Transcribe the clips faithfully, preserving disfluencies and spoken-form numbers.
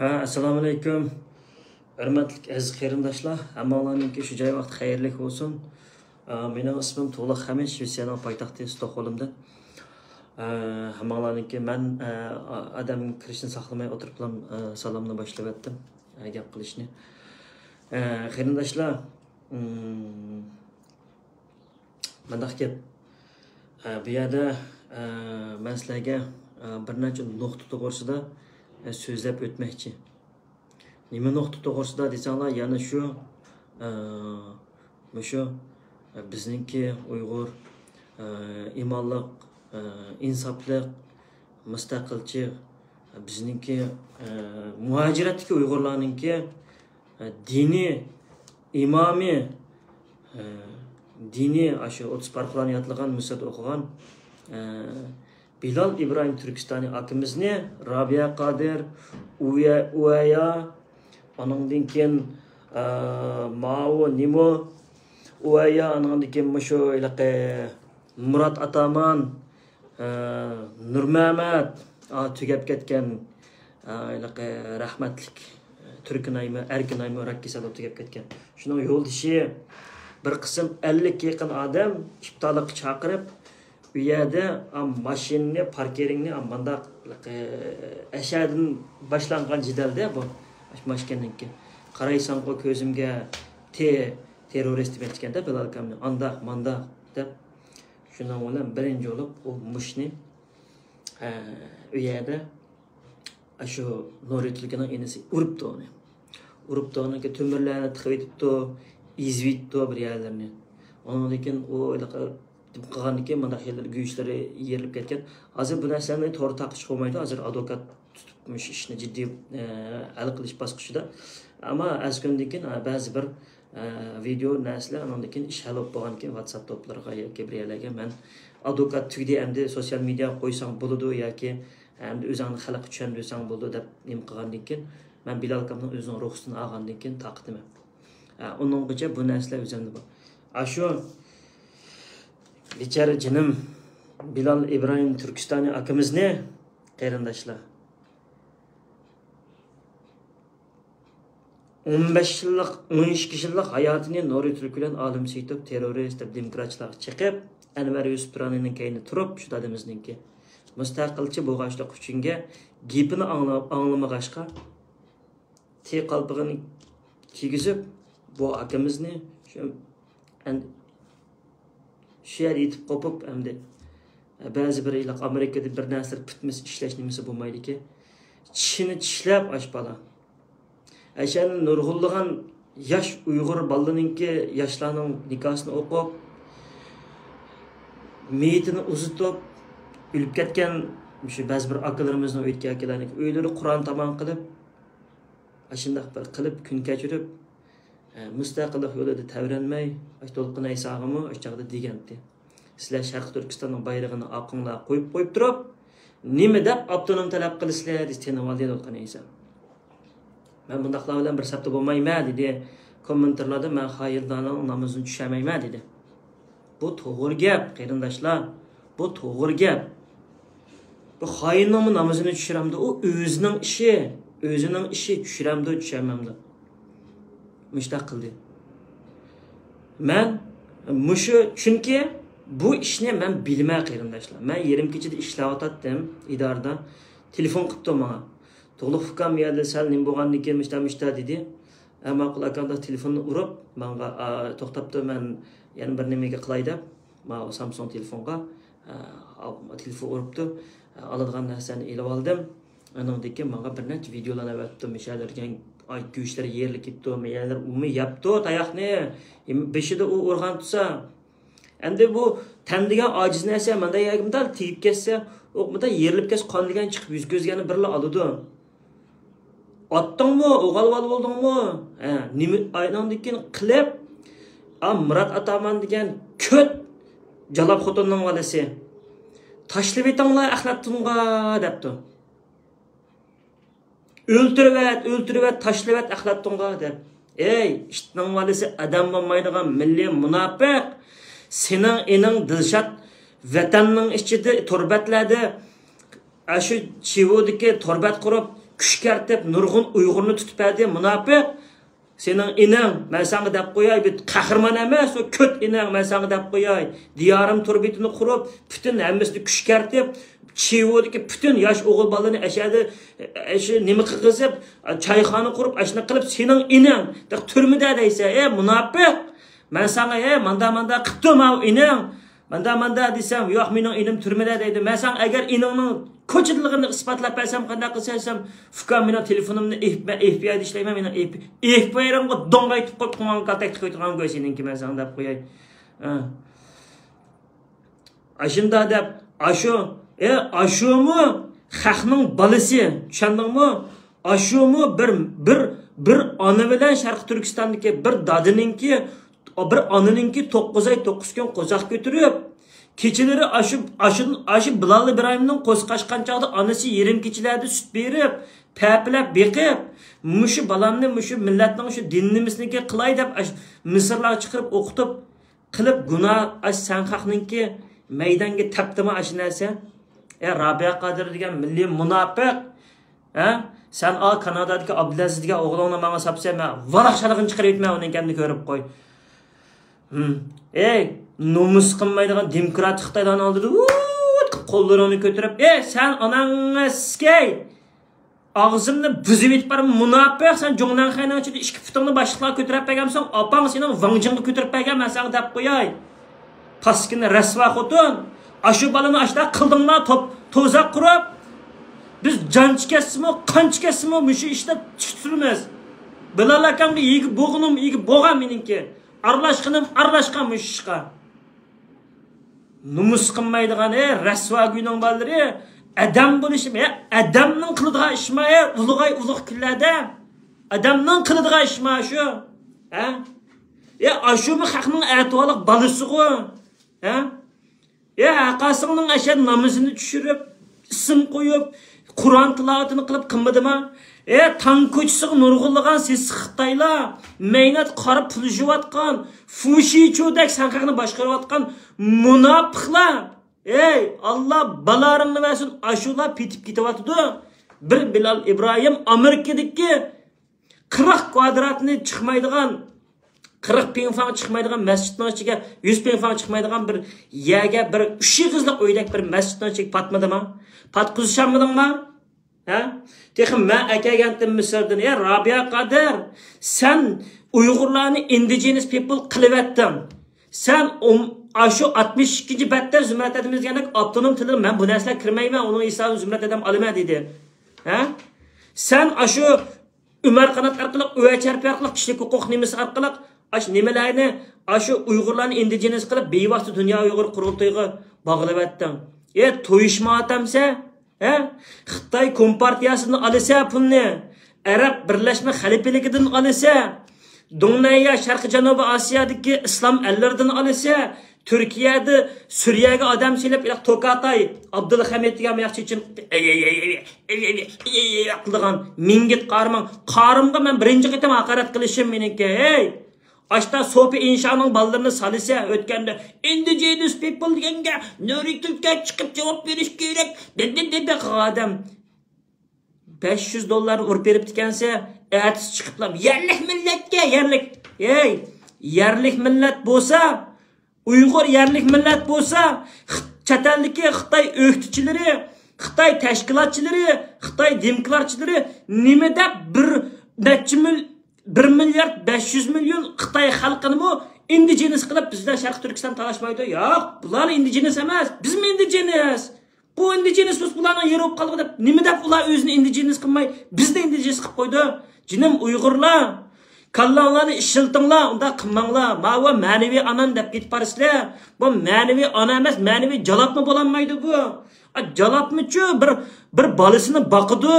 ھە، ئەسسالامۇئەلەيكۇم. ھۆرمەتلىك ئەزىز قېرىنداشلار، ھەممىڭلارنىڭكى شۇ جاي ۋاقتى خەيرلىك بولسۇن. ئا، مېنىڭ ئىسمىم تۇغلۇق خەمىش، شىۋېتسىيەنىڭ پايتەختى ستوكھولمدىن. ئا، ھەممىڭلارنىڭكى مەن، ئا، ئادەم كىرىشنى ساقلىماي ئولتۇرۇپلا، ئا، سالامنى باشلىۋەتتىم، ئا، گەپ قىلىشنى. ئا، قېرىنداشلار، ئىم، مۇنداق گەپ. ئە، بۇ يەردە، ئە، مەن سىلەرگە، ئە، بىر نەچچە نۇقتا توغرىسىدا، ئە، سۆزلەپ ئۆتمەكچى. نېمە نۇقتا توغرىسىدا دېسەڭلار، يەنە شۇ، ئە، مۇشۇ، ئە، بىزنىڭكى ئۇيغۇر، ئە، ئىمانلىق، ئە، ئىنساپلىق، مۇستەقىلچى، بىزنىڭكى، ئە، مۇھاجىرەتتىكى ئۇيغۇرلارنىڭكى، ئە، دىنىي ئىمامى، ئە، دىنىي ئاشۇ ئوتتۇز پارقىلارنى ياتلىغان، مۇسەد ئوقۇغان، ئە، بىلال ئىبراھىم تۈركىستانى ئاكىمىزنى رابىيە قادىر، ئۇيە-، ئۇۋەييا، ئانىڭدىن كېيىن، ئە، ماۋۇ نېمۇ، ئۇۋەييا، ئانىڭدىن كېيىن مۇشۇ ھېلىقى مۇرات ئاتامان، ئە، نۇرمەمەت، ئا، تۈگەپ كەتكەن، ئا، ھېلىقى رەھمەتلىك تۈركىنايمۇ، ئەركىنايمۇ راك كېسەل بولۇپ تۈگەپ كەتكەن. شۇنىڭ يولدىشى بىر قىسىم ئەللىككە يېقىن ئادەم ئىپتارلىققا چاقىرىپ، ئۇ يەردە، ئا، ماشىنىنى، پاركىرىڭنى، ئا، مانداق، ھېلىقى ئەشەدىن باشلانغان جېدەلدە بۇ ماشىنىنىڭكى. قارايساڭغۇ كۆزۈمگە تې-، تېررورىست دېمەكچىكەندە بىلال ئاكامنى. ئانداق، مانداق دەپ، شۇنىڭ بىلەن بىرىنچى بولۇپ ئۇ مۇشتنى، ئە، ئۇ يەردە ئاشۇ نۇرى تۈركىنىڭ ئىنىسى ئۇرۇپتۇ ئۇنى. ئۇرۇپتۇ، ئۇنىڭكى تۆمۈرلەرنى تىقىۋېتىپتۇ، ئېزىۋېتىپتۇ بىر يەرلىرىنى. ئۇنىڭدىن كېيىن ئۇ ھېلىقى قىلغاندىن كېيىن مۇنداق يەرلەر گۆشلىرى يېرىلىپ كەتكەن. ھازىر بۇ نەرسىلەرنى توردا تارقىتىشقا بولمايدۇ. ھازىر ئادۋوكات تۇتۇپ مۇشۇ ئىشنى جىددىي، ئە، ھەل قىلىش باسقۇچىدا. ئەمما ئەتىسى كۈندىن كېيىن، ئە، بەزى بىر، ئە، ۋىدېئو نەرسىلەر، ئانىڭدىن كېيىن ئىش ھەل بولۇپ بولغاندىن كېيىن ۋاتساپ توپلىرىغا ياكى بىر يەرلەرگە مەن ئادۋوكات تۈگىدى، ئەمدى سوتسىيال مېدىياغا قويساڭ بولىدۇ ياكى ئەمدى ئۆزۈڭنى خەلققە چۈشەندۈرسەڭ بولىدۇ دەپ نېمە قىلغاندىن كېيىن، مەن بىلال ئاكامنىڭ ئۆزىنىڭ رۇخسىتىنى ئالغاندىن كېيىن تارقىتىمەن. ئە، ئۇنىڭغىچە بۇ نەرسىلەر ئۆزۈمدە بار. ئاشۇ بىچارە جېنىم بىلال ئىبراھىم تۈركىستانى ئاكىمىزنى، قېرىنداشلار، ئون بەش يىللىق، ئون ئىككى يىللىق ھاياتىنى نۇرى تۈركى بىلەن ئالىم سېيىتوف تېررورىست دەپ دېموكراتچىلارغا چېقىپ، ئەنۋەر يۈسۈپ تۇرانىنىڭ كەينىدە تۇرۇپ، شۇ دادىمىزنىڭكى مۇستەقىلچى بولغاچلىق ئۈچۈنگە گېپىنى ئاڭلا-، ئاڭلىمىغاچقا، تى قالپىغىنى كىيگۈزۈپ، بۇ ئاكىمىزنى شۇ، ئەن-، شۇ يەردە يېتىپ قوپۇپ، ئەمدى بەزى بىر ھېلىقى ئامېرىكىدا بىر نەرسىلەر پۈتمىسە ئىشلەش نېمىسى بولمايدىكەن. چىشىنى چىشلەپ ئاش بالا. ئەشەنى نۇرغۇنلىغان ياش ئۇيغۇر بالىلىرىنىڭكى، ياشلارنىڭ نىكاھسىنى ئوقۇپ، مېيىتىنى ئۇزىتىپ، ئۆلۈپ كەتكەن مۇشۇ بەزى بىر ئاكىلىرىمىزنىڭ ئۆيدىكى ئاكىلارنىڭكى ئۆيلىرى قۇرئان تامام قىلىپ، ئاشۇنداق بىر قىلىپ كۈن كەچۈرۈپ، ئە، مۇستەقىللىق يولىدا تەۋرەنمەي، ئاشۇ دولقۇن ئەيساغىمۇ ئاشۇ چاغدا دېگەنتى. سىلەر شەرقىي تۈركىستاننىڭ بايرىقىنى ئارقىڭلارغا قويۇپ، قويۇپ تۇرۇپ، نېمە دەپ ئاپتونوم تەلەپ قىلىسىلەر دېسە، تېنىۋالدى دولقۇن ئەيسا. مەن بۇنداقلار بىلەن بىر سەپتە بولمايمەن دېدى. كوممېنتارلاردا مەن خائىنلارنىڭ نامىزىنى چۈشۈرمەيمەن دېدى. بۇ توغرا گەپ، قېرىنداشلار. بۇ توغرا گەپ. بۇ خائىننىڭمۇ نامىزىنى چۈشۈرەمدۇ؟ ئۇ ئۆزىنىڭ ئىشى. ئۆزىنىڭ ئىشى، چۈشۈرەمدۇ، چۈشۈرمەمدۇ؟ مۇشتاق قىلدى. مەن مۇشۇ، چۈنكى بۇ ئىشنى مەن بىلىمەن، قېرىنداشلار. مەن يېرىم كېچىدە ئىشلەۋاتاتتىم ئىدارىدا. تېلېفون قىپتۇ ماڭا. تۇغلۇق ئۇكام، يەردە سەل نېمە بولغاندىن كېيىن مۇشتا، مۇشتا دېدى. ھە، ماقۇل ئاكام دەپ تېلېفوننى ئۇرۇپ، ماڭا، ئا، توختاپتۇ، مەن يەنە بىر نېمىگە قىلاي دەپ، ماۋۇ سامسۇڭ تېلېفونغا، ئا، ئا، تېلېفون ئۇرۇپتۇ. ئا، ئالىدىغان نەرسەمنى ئېلىۋالدىم. ئانىڭدىن كېيىن ماڭا بىر نەچچە ۋىدېئولارنى ئەۋەتتى. مۇشۇ يەرلەر دېگەن، ئاي، گۆشلەر يېرىلىپ كېتىپتۇ. مۇشۇ يەرلەر ئۇمۇ يەپتۇ تاياقنى. بېشىدا ئۇ ئۇرغان تۇرسا. ئەمدى بۇ تەن دېگەن ئاجىز نەرسە، مانداق يەرگە مۇنداق تېگىپ كەتسە، ئۇ مۇنداق يېرىلىپ كەتسە، قان دېگەن چىقىپ يۈز كۆزگە يەنە بىرلا ئالىدۇ. ئاتتىڭمۇ، ئوغۇل بالا بولدۇڭمۇ؟ ھە، نېمە ئاينىڭدىن كېيىن قىلىپ، ئا، مۇرات ئاتامان دېگەن كۆت جالاپ خوتۇننىڭ بالىسى. تاشلىۋېتىڭلار ئەخلەتتىنغا دەپتۇ. ئۆلتۈرۈۋەت، ئۆلتۈرۈۋەت، تاشلىۋەت ئەخلەتتىنغا دەپ. ئەي، ئىتنىڭ بالىسى، ئادەم بولمايدىغان مىللىي مۇناپىق! سېنىڭ ئىنىڭ دىلشات ۋەتەننىڭ ئىچىدە تور بەتلەردە ئاشۇ چىۋۇدىكى تور بەت قۇرۇپ، كۈچكەرتىپ نۇرغۇن ئۇيغۇرنى تۇتۇپ بەردى، مۇناپىق. سېنىڭ ئىنىڭ، مەن ساڭا دەپ قوياي، بىر قەھرىمان ئەمەس، ئۇ كۆت ئىنىڭ، مەن ساڭا دەپ قوياي. دىيارىم تور بېتىنى قۇرۇپ، پۈتۈن ھەممىسىنى كۈچكەرتىپ، چىۋۇدىكى پۈتۈن ياش ئوغۇل بالىنى ئەشەدە، ئەشە نېمە قىلغۇزۇپ، چايخانا قۇرۇپ، ئاشۇنداق قىلىپ، سېنىڭ ئىنىڭ، تۈرمىدە دەيسەن، ئە، مۇناپىق! مەن ساڭا، ئە، ماندا، ماندا قىپتۇ ماۋۇ ئىنىڭ، ماندا، ماندا دېسەم، ياق، مېنىڭ ئىنىم تۈرمىدە دەيدۇ. مەن ساڭا ئەگەر ئىنىڭنىڭ كوچىدىلىغىنى ئىسپاتلاپ بەرسەم، قانداق قىلىسەن دېسەم، ئۇكام، مېنىڭ تېلېفونۇمنى ئېف-، مەن ئېف بى ئايدا ئىشلەيمەن، مېنىڭ ئېف بى ئاي، ئېف بى ئايراڭغا دوڭغايتىپ قويۇپ، قوڭغان كالتەكتە قويدۇرغان گوي سېنىڭكى، مەن ساڭا دەپ قوياي. ھە. ئاشۇنداق دەپ، ئاشۇ، ئە، ئاشۇمۇ خەقنىڭ بالىسى، چۈشەندىڭمۇ؟ ئاشۇمۇ بىر، بىر، بىر ئانا بىلەن شەرقىي تۈركىستاندىكى بىر دادىنىڭكى، بىر ئانىنىڭكى توققۇز ئاي، توققۇز كۈن قورساق كۆتۈرۈپ، كېچىلىرى ئاشۇ، ئاشۇ، ئاشۇ بىلال ئىبراھىمنىڭ قورسىقى ئاچقان چاغدا ئانىسى يېرىم كېچىلەردە سۈت بېرىپ، پەپىلەپ بېقىپ، مۇشۇ بالامنى، مۇشۇ مىللەتنىڭ شۇ دىنىمىزنىڭكى قىلاي دەپ، ئاش-، مىسىرلارغا چىقىرىپ ئوقۇتۇپ، قىلىپ گۇناھ، ئاش سەن خەقنىڭكى مەيدانغا تەپتىما ئاشۇ نەرسە؟ ئە، رابىيە قادىر دېگەن مىللىي مۇناپىق! ھە؟ سەن ئا كانادادىكى ئابدۇلئەزىز دېگەن ئوغلۇڭنى ماڭا ساپسەن، مەن ۋاراق-شاراقىنى چىقىرىۋېتىمەن ئۇنىڭ كەينىدىن كۆرۈپ قوي. ھىم. ئەي، نومۇس قىلمايدىغان دېموكراتىك خىتايلارنىڭ ئالدىدا ۋۇت قىلىپ قوللىرىڭنى كۆتۈرۈپ، ئەي، سەن ئاناڭغا سىكەي! ئاغزىمنى بۇزۇۋېتىپ بار، مۇناپىق! سەن جۇڭنەنخەينىڭ ئىچىدە ئىككى پۇتۇڭنى باشلىقلارغا كۆتۈرۈپ بەرگەنسەن، ئاپاڭ سېنىڭ ۋاڭجىڭغا كۆتۈرۈپ بەرگەن، مەن ساڭا دەپ قوياي. پاسكىنا رەسۋا خوتۇن! ئاشۇ بالىنى ئاشۇنداق قىلدىڭلار، توپ، توزاق قۇرۇپ. بىز جانچە كەتسىمۇ، قانچە كەتسىمۇ مۇشۇ ئىشتا تىك تۇرىمىز. بىلال ئاكامغا ئىگە بولغىنىم ئىگە بولغان مېنىڭكى. ئارىلاشقىنىم ئارىلاشقان مۇشۇ ئىشقا. نومۇس قىلمايدىغان، ئەي، رەسۋاگۈينىڭ بالىلىرى، ئادەم بولۇشمۇ، ئەي، ئادەمنىڭ قىلىدىغان ئىشما، ئەي، ئۇلۇغاي ئۇلۇغ كۈنلەردە ئادەمنىڭ قىلىدىغان ئىشما شۇ؟ ھە؟ ئەي، ئاشۇمۇ خەقنىڭ ئەتىۋارلىق بالىسىغۇ؟ ھە؟ ئەي، ھەققاسىڭنىڭ ئەشەد نامىزىنى چۈشۈرۈپ، ئىسىم قويۇپ، قۇرئان تىلاۋىتىنى قىلىپ قىلمىدىما؟ ئەي، تاڭ كوچىسىغا نۇرغۇنلىغان سېسىق خىتايلار، مەينەت قارا پۇل يۇيۇۋاتقان، فۇشىچۇدەك سەن خەقنى باشقۇرۇۋاتقان مۇناپىقلار! ئەي، ئاللا بالارىڭنى بەرسۇن، ئاشۇلار پېتىپ كېتىۋاتىدۇ. بىر بىلال ئىبراھىم ئامېرىكىدىكى قىرىق كۋادراتنى چىقمايدىغان، قىرىق پىڭفاڭ چىقمايدىغان مەسچىتنىڭ ئىچىگە، يۈز پىڭفاڭ چىقمايدىغان بىر يەرگە بىر ئۈچ ئېغىزلىق ئۆيدەك بىر مەسچىتنىڭ ئىچىگە پاتمىدىما؟ پاتقۇزۇشالمىدىڭما؟ ھە؟ تېخى مەن ئەكەلگەنتىم مىسىردىن. ئەي، رابىيە قادىر، سەن ئۇيغۇرلارنى ئىندىجېنىس پىپل قىلىۋەتتىڭ. سەن ئوم-، ئاشۇ ئاتمىش ئىككىنچى بەتتە زۇمرەت ئادەم دېگەندەك ئاپتونوم تىلىغا مەن بۇ نەرسىلەرگە كىرمەيمەن، ئۇنىڭ ھېسابىنى زۇمرەت ئادەم ئالىمەن دېدى. ھە؟ سەن ئاشۇ ئۆمەر قانات ئارقىلىق، ئۆ چەرپى ئارقىلىق، كىشىلىك ھوقۇق نېمىسى ئارقىلىق ئاشۇ نېمىلەرنى، ئاشۇ ئۇيغۇرلارنى ئىندىجېنىس قىلىپ، بىۋاسىتە دۇنيا ئۇيغۇر قۇرۇلتىيىغا باغلىۋەتتىڭ. ئە، تويۇشما ئاتامسە؟ ھە؟ خىتاي كومپارتىيەسىدىن ئالىسە پۇلنى، ئەرەب بىرلەشمە خەلىپىلىكىدىن ئالىسە، دۇڭنەييا شەرقىي جەنۇبىي ئاسىيادىكى ئىسلام ئەللىرىدىن ئالىسە، تۈركىيەدە سۈرىيەگە ئادەم سېلىپ، ئىلاق توكاتاي، ئابدۇلھەمىد دېگەن ياخشى چىن قىلىدىغان مىڭگىت قارىماڭ. قارىمغا مەن بىرىنچى قېتىم ھاقارەت قىلىشىم مېنىڭكى. ھەي! ئاشتا سوپى ئىنشانىڭ بالىلىرىنى سالىسە ئۆتكەندە، ئىندىجېنىس پىپل دېگەنگە نۇرى تۈركە چىقىپ جاۋاب بېرىش كېرەك، دېدى، دېدى ئادەم. بەش يۈز دوللارنى ئۇرۇپ بېرىپتىكەنسە، ئەتىسى چىقىپلا، يەرلىك مىللەتكە، يەرلىك، ھەي، يەرلىك مىللەت بولسا، ئۇيغۇر يەرلىك مىللەت بولسا، خ-، چەت ئەلدىكى خىتاي ئۆكتىچىلىرى، خىتاي تەشكىلاتچىلىرى، خىتاي دېموكراتچىلىرى نېمە دەپ بىر نەچچە مىل-، بىر مىليارد بەش يۈز مىليون خىتاي خەلقىنىمۇ ئىندىجېنىس قىلىپ، بىز بىلەن شەرقىي تۈركىستان تالاشمايدۇ؟ ياق، بۇلار ئىندىجېنىس ئەمەس، بىزمۇ ئىندىجېنىس. بۇ ئىندىجېنىس بولسا بۇلارنىڭ يېرى بولۇپ قالغۇ دەپ، نېمە دەپ ئۇلار ئۆزىنى ئىندىجېنىس قىلماي، بىزنى ئىندىجېنىس قىلىپ قويدى؟ جېنىم ئۇيغۇرلار، كاللاڭلارنى ئىشلىتىڭلار، ئۇنداق قىلماڭلار. ماۋۇ مەنىۋى ئانام دەپ كېتىپ بارىسىلەر. بۇ مەنىۋى ئانا ئەمەس، مەنىۋى جالاپمۇ بولالمايدۇ بۇ. ئا، جالاپمىچۇ بىر، بىر بالىسىنى باقىدۇ.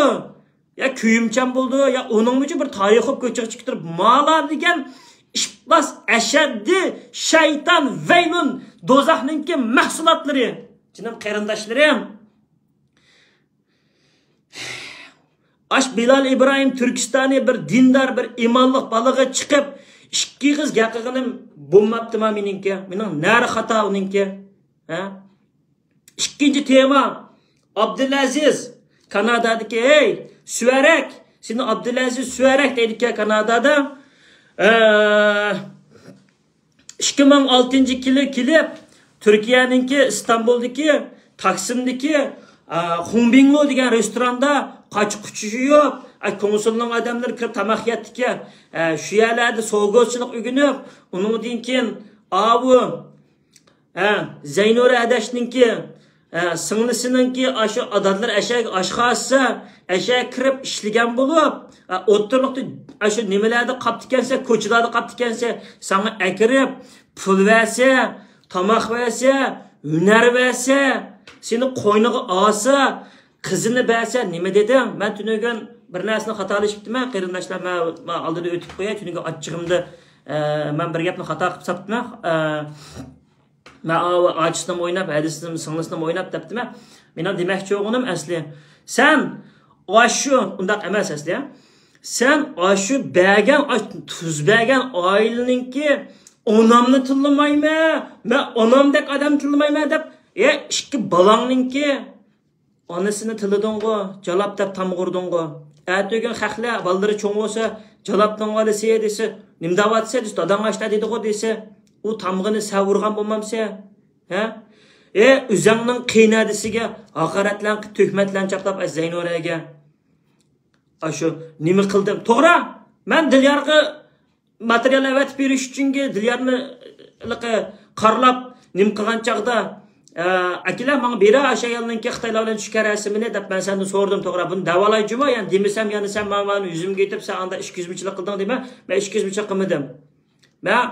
يا كۆيۈمچان بولىدۇ، يا ئۇنىڭمۇچۇ بىر تارىخى بولۇپ كۆچىگە چىقىپ تۇرۇپ، مالا دېگەن ئىپلاس ئەشەددى شەيتان ۋەيلۇن دوزاخنىڭكى مەھسۇلاتلىرى. جېنىم قېرىنداشلىرىم. ئاش بىلال ئىبراھىم تۈركىستانى بىر دىندار، بىر ئىمانلىق بالىغا چىقىپ، ئىككى ئېغىز گەپ قىلغىنىم بولماپتىما مېنىڭكى؟ مېنىڭ نەرە خاتا ئۇنىڭكى؟ ھە؟ ئىككىنچى تېما، ئابدۇلئەزىز، كانادادىكى، ھەي، سۈۋەرەك، سېنى ئابدۇلئەزىز سۈۋەرەك دەيدىكەن كانادادا. ئە، ئىككى مىڭ ئالتىنچى يىلى كېلىپ، تۈركىيەنىڭكى ئىستانبۇلدىكى تاكسىمدىكى، ئە، خۇڭبىڭلو دېگەن رېستوراندا قاچا-قۇچا يۇيۇپ، ئە، كونسۇلنىڭ ئادەملىرى كىرىپ تاماق يەپتىكەن. ئە، شۇ يەرلەردە سوگوزچىلىق ئۆگىنىپ، ئۇنىڭدىن كېيىن ئاۋۇ ھە، زەينۇرە ئەدەشنىڭكى، ھە، سىڭلىسىنىڭكى ئاشۇ ئادەتلەر ئەشەگە ئاشخاسسا، ئەشەگە كىرىپ ئىشلىگەن بولۇپ، ھە، ئوتتۇرىلىقتا ئاشۇ نېمىلەردە قاپتىكەنسە، كوچىلاردا قاپتىكەنسە، ساڭا ئەكىرىپ، پۇل بەرسە، تاماق بەرسە، ھۈنەر بەرسە، سېنى قوينىغا ئالسا، قىزىنى بەرسە، نېمە دېدىڭ؟ مەن تۈنۈگۈن بىر نەرسىنى خاتالىشىپتىمەن، قېرىنداشلار، مەن، مەن ئالدىدا ئۆتۈپ قوياي، تۈنۈگۈن ئاچچىقىمدا، ئە، مەن بىر گەپنى خاتا قىلىپ ساپتىمەن. ئە، مەن ئاۋۇ ئاچىسىنىمۇ ئويناپ، ھەدىسىنىمۇ، سىڭلىسىنىمۇ ئويناپ دەپتىمەن. مېنىڭ دېمەكچى بولغىنىم ئەسلى، سەن ئاشۇ، ئۇنداق ئەمەس ئەسلى، سەن ئاشۇ بەرگەن، ئاش-، تۇز بەرگەن ئائىلىنىڭكى ئانامنى تىللىمايمەن، مەن ئانامدەك ئادەمنى تىللىمايمەن دەپ، ئە، ئىككى بالاڭنىڭكى ئانىسىنى تىللىدىڭغۇ، جالاپ دەپ تامغا ئۇردۇڭغۇ. ئەتىگۈن خەقلەر، بالىلىرى چوڭ بولسا، جالاپنىڭ ئانىسى دېسە، نېمە دەۋاتىسەن دېسە، داداڭ ئاشتا دېدىغۇ دېسە، ئۇ تامغىنى سەن ئۇرغان بولمامسەن؟ ھە؟ ئە، ئۆزەڭنىڭ قېينەدىسىگە ھاقارەتلەرنى، تۆھمەتلەرنى چاپلاپ، ئە، زەينۇرەگە. ئاشۇ نېمە قىلدىم؟ توغرا، مەن دىليارغا ماتېرىيال ئەۋەتىپ بېرىش ئۈچۈنكى دىليارنى قارلاپ نېمە قىلغان چاغدا، ئە، ئەكىلە ماڭا بېرە ئاشۇ ئايالنىڭكى خىتايلار بىلەن چۈشكەن رەسىمىنى دەپ مەن سەندىن سورىدىم توغرا. بۇنى دەۋالاي جۇما، يەنى دېمىسەم يەنە سەن ماڭا مانا يۈزۈمگە ئېيتىپ سەن ئاندا ئىككى يۈز مىڭچىلىق قىلدىڭ دېمە. مەن ئىككى يۈز مىڭچىلىق قىلمىدىم. مەن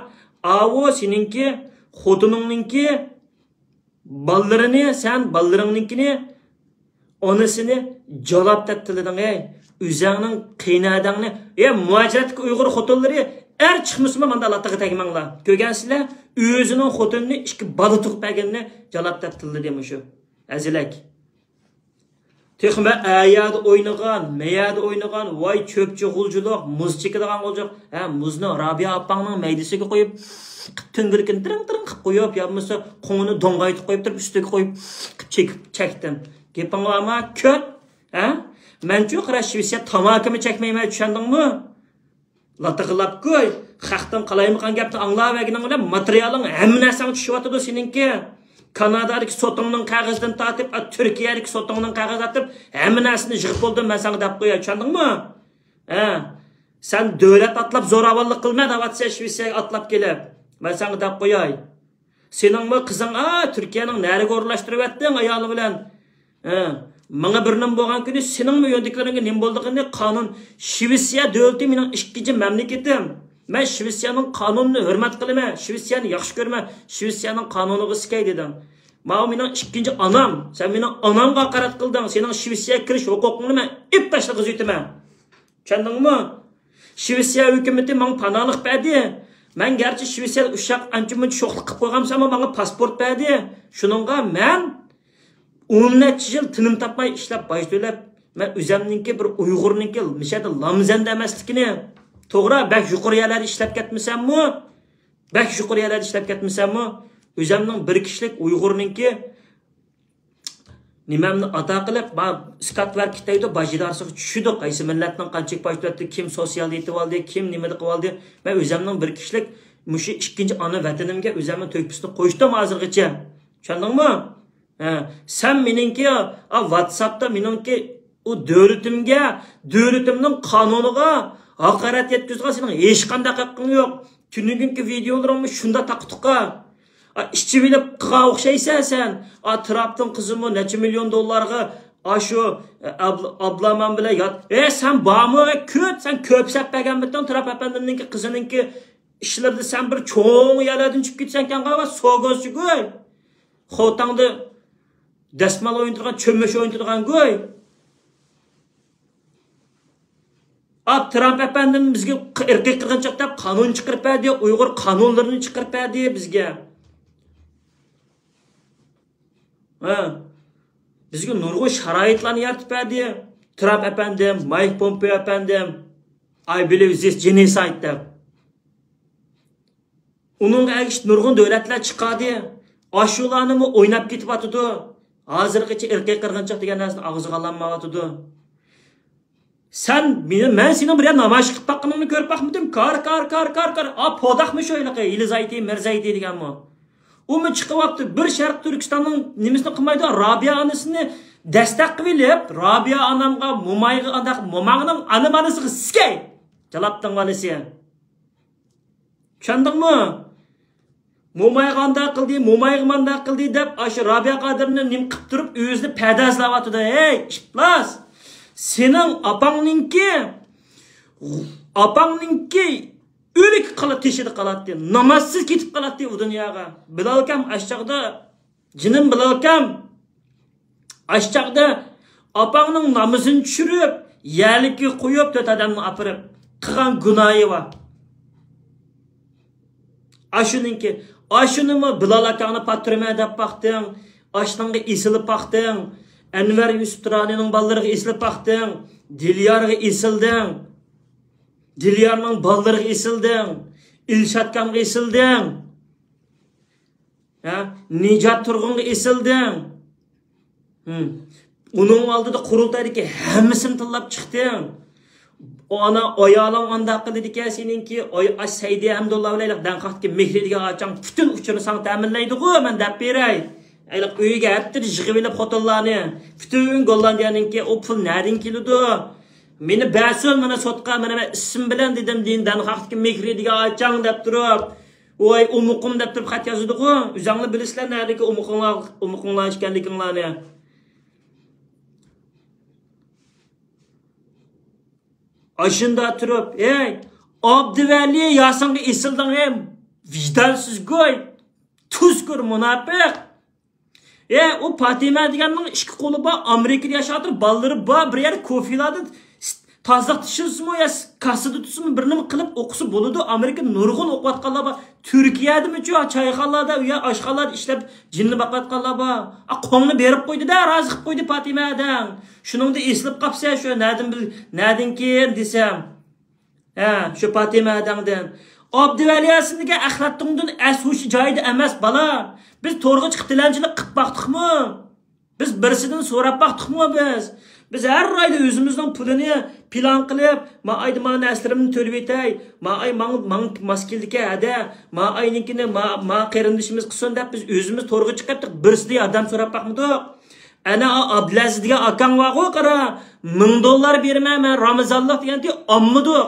ئاۋۇ سېنىڭكى خوتۇنۇڭنىڭكى بالىلىرىنى، سەن بالىلىرىڭنىڭكىنى، ئانىسىنى جالاپ دەپ تىللىدىڭ، ئەي. ئۆزەڭنىڭ قېينەدەڭنى، ئەي، مۇھاجىرەتتىكى ئۇيغۇر خوتۇنلىرى ئەر چىقمىسىمۇ ماندا لاتىغا تەگمەڭلار. كۆرگەنسىلەر، ئۆزىنىڭ خوتۇنىنى ئىككى بالا تۇغۇپ بەرگىنىنى جالاپ دەپ تىللىدى مۇشۇ ھەزىلەك. تېخى مەن ئەيەردە ئوينىغان، مەيەردە ئوينىغان، ۋاي چۆپچى غۇلجىلىق، مۇز چېكىدىغان غۇلجىلىق. ھە، مۇزنى رابىيە ئاپاڭنىڭ مەيدىسىگە قويۇپ، تۈڭگۈلىكىنى تىرىڭ-تىرىڭ قىلىپ قويۇپ، يا بولمىسا قوڭىنى دوڭغايتىپ قويۇپ تۇرۇپ، ئۈستىگە قويۇپ چېكىپ چەكتىم. گېپىڭ بارمۇ؟ كۆت! ھە؟ مەنچۇ قارا شىۋېتسىيە تاماكىمۇ چەكمەيمەن، چۈشەندىڭمۇ؟ لاتىغىلاپ قوي. خەقتىن قالايمىقان گەپنى ئاڭلاۋەرگىنىڭ بىلەن ماتېرىيالىڭ ھەممە نەرسەڭ چۈشۈۋاتىدۇ سېنىڭكى. كانادادىكى سوتۇڭنىڭ قەغىزىدىن تارتىپ، ئا، تۈركىيەدىكى سوتۇڭنىڭ قەغىزىدىن تارتىپ، ھەممە نەرسىنى يىغىپ بولدۇم مەن ساڭا دەپ قوياي، چۈشەندىڭمۇ؟ ھە. سەن دۆلەت ئاتلاپ زوراۋانلىق قىلما، دەۋاتسەن شىۋېتسىيەگە ئاتلاپ كېلىپ. مەن ساڭا دەپ قوياي. سېنىڭمۇ قىزىڭ، ئا، تۈركىيەنىڭ نەرىگە ئورۇنلاشتۇرۇۋەتتىڭ ئايالى بىلەن. ھە، ماڭا بىر نېمە بولغان كۈنى سېنىڭمۇ يۆندىكىلىرىڭگە نېمە بولىدىغىنى قانۇن. شىۋېتسىيە دۆلىتى مېنىڭ ئىككىنچى مەملىكىتىم. مەن شىۋېتسىيەنىڭ قانۇنىنى ھۆرمەت قىلىمەن، شىۋېتسىيەنى ياخشى كۆرىمەن، شىۋېتسىيەنىڭ قانۇنىغا سىكەي دېدىڭ. ماۋۇ مېنىڭ ئىككىنچى ئانام. سەن مېنىڭ ئانامغا ھاقارەت قىلدىڭ. سېنىڭ شىۋېتسىيەگە كىرىش ھوقۇقۇڭنى مەن ئېلىپ تاشلىغۇزۇۋېتىمەن. چۈشەندىڭمۇ؟ شىۋېتسىيە ھۆكۈمىتى ماڭا پاناھلىق بەردى. مەن گەرچە شىۋېتسىيەدە ئۇششاق ئانچە-مۇنچە شوخلۇق قىلىپ قويغانمىساممۇ، ماڭا پاسپورت بەردى. شۇنىڭغا مەن ئون نەچچە يىل تىنىم تاپماي ئىشلەپ، باج تۆلەپ، مەن ئۆزەمنىڭكى بىر ئۇيغۇرنىڭكى مىشەدە لامزەندە ئەمەسلىكىنى، توغرا، بەك يۇقىرى يەرلەردە ئىشلەپ كەتمىسەممۇ، بەك يۇقىرى يەرلەردە ئىشلەپ كەتمىسەممۇ، ئۆزەمنىڭ بىر كىشىلىك ئۇيغۇرنىڭكى نېمەمنى ئادا قىلىپ، ما، ئىسكات ۋەرىپكە دەيدۇ، باج ئىدارىسىغا چۈشىدۇق. قايسى مىللەتنىڭ قانچىلىك باج تۆلەپتۇ، كىم سوتسىيال يېتىۋالدى، كىم نېمىدە قىلىۋالدى. مەن ئۆزەمنىڭ بىر كىشىلىك مۇشۇ ئىككىنچى ئانا ۋەتىنىمگە ئۆزەمنىڭ تۆھپىسىنى قوشتۇم ھازىرغىچە. چۈشەندىڭمۇ؟ ھە، سەن مېنىڭكى، ئا، ۋاتساپتا مېنىڭكى ئۇ دۆلىتىمگە، دۆلىتىمنىڭ قانۇنىغا ھاقارەت يەتكۈزىدىغان سېنىڭ ھېچقانداق ھەققىڭ يوق. تۈنۈگۈنكى ۋىدېئولىرىڭمۇ شۇنداق تاقا-تۇقا. ئا، ئىچىۋېلىپ قىلغان ئوخشايسەن سەن. ئا، ترامپنىڭ قىزىمۇ نەچچە مىليون دوللارغا، ئا، شۇ، ئە، ئابل-، ئابلامان بىلەن يات-، ئە، سەن بارمۇ؟ ئە، كۆت، سەن كۆپ سەپ بەرگەنمىتىڭ ترامپ ئەپەندىمنىڭكى قىزىنىڭكى ئىشلىرىدا سەن بىر چوڭ يەرلەردىن چۈشۈپ كېتىسەنكەن، قاۋا، سوگوزچى گۇي. خوتەڭدە دەسمال ئوينىتىدىغان، چۆمۈچ ئوينىتىدىغان گۇي. ئاپ، ترامپ ئەپەندىم بىزگە ق-، ئىرقىي قىرغىنچىلىق دەپ قانۇن چىقىرىپ بەردى، ئۇيغۇر قانۇنلىرىنى چىقىرىپ بەردى بىزگە. ھە. بىزگە نۇرغۇن شارائىتلارنى يارىتىپ بەردى. ترامپ ئەپەندىم، مايك پومپېو ئەپەندىم، I believe this genocide دەپ. ئۇنىڭغا ئەگىشىپ نۇرغۇن دۆلەتلەر چىقاردى. ئاشۇلارنىمۇ ئويناپ كېتىۋاتىدۇ. ھازىرغىچە ئىرقىي قىرغىنچىلىق دېگەن نەرسىنى ئاغزىغا ئالالمايۋاتىدۇ. سەن مېنى، مەن سېنىڭ بىرەر نامايىش قىلىپ باققىنىڭنى كۆرۈپ باقمىدىم. كار، كار، كار، كار، كار. ئا، پوداقمۇ شۇ ھېلىقى يېلىزايتى، مىرزايتى دېگەنمۇ؟ ئۇمۇ چىقىۋاپتۇ. بىر شەرق تۈركىستاننىڭ نېمىسىنى قىلمايدۇ. رابىيە ئانىسىنى دەستەك قىلىۋېلىپ، رابىيە ئانامغا، مومايغا، ئانداق موماڭنىڭ ئانا بالىسىغا سىكەي. جالاپتىڭ بالىسى. چۈشەندىڭمۇ؟ مومايغا ئانداق قىلدى، مومايغا مانداق قىلدى دەپ، ئاشۇ رابىيە قادىرنى نېمە قىلىپ تۇرۇپ، ئۆزىنى پەدازلاۋاتىدۇ. ھەي، ئىپلاس! سېنىڭ ئاپاڭنىڭكى، ئاپاڭنىڭكى ئۆلۈك قالا تېشىدا قالاتتى، نامازسىز كېتىپ قالاتتى ئۇ دۇنياغا. بىلالكام ئاشچاغدا، جېنىم بىلالكام، ئاشچاغدا ئاپاڭنىڭ نامىزىنى چۈشۈرۈپ، يەرلىككە قويۇپ، تۆت ئادەمنى ئاپىرىپ، قىلغان گۇناھى بار. ئاشۇنىڭكى، ئاشۇنىمۇ بىلال ئاكاڭنى پاتتۇرىمەن دەپ باقتىڭ، ئاشنىڭغا ئېسىلىپ باقتىڭ، ئەنۋەر يۈسۈپ تۇرانىنىڭ بالىلىرىغا ئېسىلىپ باقتىڭ، دىليارغا ئېسىلدىڭ، دىليارنىڭ بالىلىرىغا ئېسىلدىڭ، ئىلشاتكامغا ئېسىلدىڭ. ھە؟ نىجات تۇرغۇنغا ئېسىلدىڭ. ھىم. ئۇنىڭ ئالدىدا قۇرۇلتايدىكى ھەممىسىنى تىللاپ چىقتىڭ. ئانا، ئايالىڭ ئانداق قىلىدىكەن سېنىڭكى، ئاي، ئاش سەيدى ھەمدۇللا بىلەن داڭخاقتىكى مېھرى دېگەن ئاچاڭ پۈتۈن ئۇچۇرنى ساڭا تەمىنلەيدىغۇ، مەن دەپ بېرەي. ئايلىق ئۆيگە ھەپتىدە يىغىۋېلىپ خوتۇنلارنى، پۈتۈن گوللاندىيەنىڭكى ئۇ پۇل نەدىن كېلىدۇ؟ مېنى بەرسۇن، مانا سوتقا، مانا مەن ئىسىم بىلەن دېدىم، دېيىن، داڭخاقتىكى مېھرى دېگەن ئاچاڭ دەپ تۇرۇپ. ۋاي ئومۇقۇم دەپ تۇرۇپ خەت يازىدىغۇ. ئۆزەڭلار بىلىسىلەر نەدىكى ئومۇقۇڭلار، ئومۇقۇڭلار ئىكەنلىكىڭلارنى. ئاشۇندا تۇرۇپ، ھەي، ئابدۇۋەلى ياسىنغا ئېسىلدىڭ، ھەي، ۋىجدانسىز گۇي، تۇزكور مۇناپىق. ئە، ئۇ پاتىمە دېگەننىڭ ئىككى قولى بار، ئامېرىكىدا ياشاۋاتىدۇ، بالىلىرى بار، بىر يەردە كوفېلاردا تازىلىق تىكشۈرسىمۇ يا كاسسىدا تۇتسىمۇ بىر نېمە قىلىپ ئوقۇسا بولىدۇ. ئامېرىكىدا نۇرغۇن ئوقۇۋاتقانلار بار. تۈركىيەدىمۇچۇ چايخانىلاردا، ئۇ يەر ئاشخانىلاردا ئىشلەپ جېنىنى باقىۋاتقانلار بار. ئا، قوڭنى بېرىپ قويدى-دە، رازى قىلىپ قويدى پاتىمە ھەدەڭ. شۇنىڭدا ئېسىلىپ قاپسەن، شۇ نەدىن بىل-، نەدىنكىن دېسەم. ھە، شۇ پاتىمە ھەدەڭدىن. ئابدۇۋەلى ياسىن دېگەن ئەخلەتتىڭدىن ئەس ھوشى جايىدا ئەمەس، بالا. بىز تورغا چىقىپ تىلەنچىلىك قىلىپ باقتۇقمۇ؟ بىز بىرسىدىن سوراپ باقتۇقمۇ بىز؟ بىز ھەر ئايدا ئۆزىمىزنىڭ پۇلىنى پىلان قىلىپ، ما ئايدا ما نەرسىلىرىمنى تۆلىۋېتەي، ما ئاي ماڭ-، ماڭ ماس كېلىدىكەن ھەدە، ما ئاينىڭكىنى ما، ما قېرىندىشىمىز قىلسۇن دەپ بىز ئۆزىمىز تورغا چىقىپ، بىرسىدىن ياردەم سوراپ باقمىدۇق. ئەنە ئا-، ئابلەزىز دېگەن ئاكاڭ بارغۇ، قارا، مىڭ دوللار بېرىمەن مەن رامىزانلىق دېگەنتى ئالمىدۇق.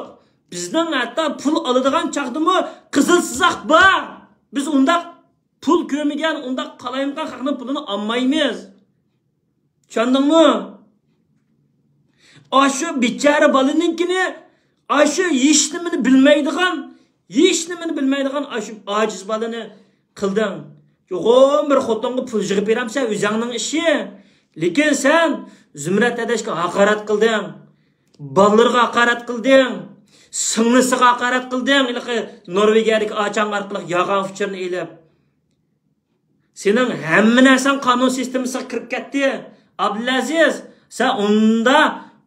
بىزنىڭ ھەتتا پۇل ئالىدىغان چاغدىمۇ قىزىل سىزىق بار. بىز ئۇنداق پۇل كۆرمىگەن، ئۇنداق قالايمىقان خەقنىڭ پۇلىنى ئالمايمىز. چۈشەندىڭمۇ؟ ئاشۇ بىچارە بالىنىڭكىنى، ئاشۇ ھېچنېمىنى بىلمەيدىغان، ھېچنېمىنى بىلمەيدىغان ئاشۇ ئاجىز بالىنى قىلدىڭ. يوغان بىر خوتۇنغا پۇل يىغىپ بېرەمسەن، ئۆزەڭنىڭ ئىشى. لېكىن سەن زۇمرەت ئاداشقا ھاقارەت قىلدىڭ. بالىلىرىغا ھاقارەت قىلدىڭ. سىڭلىسىغا ھاقارەت قىلدىڭ. ھېلىقى نورۋېگىيەدىكى ئاچاڭ ئارقىلىق يالغان ئۇچۇرنى ئېلىپ. سېنىڭ ھەممە نەرسەڭ قانۇن سىستېمىسىغا كىرىپ كەتتى. ئابدۇلئەزىز، سەن ئۇندا،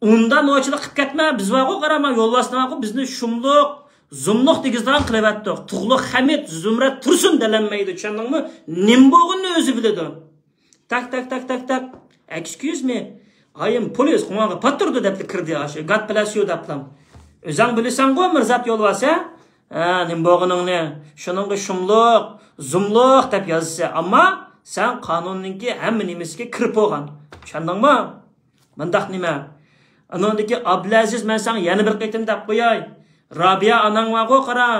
ئۇندا نوچىلىق قىلىپ كەتمە. بىز بارغۇ، قارا، ما يولۋاسنى بارغۇ، بىزنى شۇملۇق، زۇملۇق دېگۈزىدىغان قىلىۋەتتۇق. تۇغلۇق خەمىت، زۇمرەت تۇرسۇن دەلەنمەيدۇ، چۈشەندىڭمۇ؟ نېمە بولغىنىنى ئۆزى بىلىدۇ. تاك، تاك، تاك، تاك، تاك. Excuse me. I am police. قوڭغۇراققا پات تۇرىدۇ دەپلا كىردى، ئاشۇ God bless you دەپلا. ئۆزەڭ بىلىسەنغۇ، مىرزات يولۋاس، ھە؟ ھە، نېمە بولغىنىڭنى. شۇنىڭغا شۇملۇق، زۇملۇق دەپ يازىسەن. ئەمما سەن قانۇننىڭكى ھەممە نېمىسىگە كىرىپ بولغان. چۈشەندىڭمۇ؟ مۇنداق نېمە؟ ئانىڭدىكى ئابلەزىز، مەن ساڭا يەنە بىر قېتىم دەپ قوياي. رابىيە ئاناڭ بارغۇ، قارا.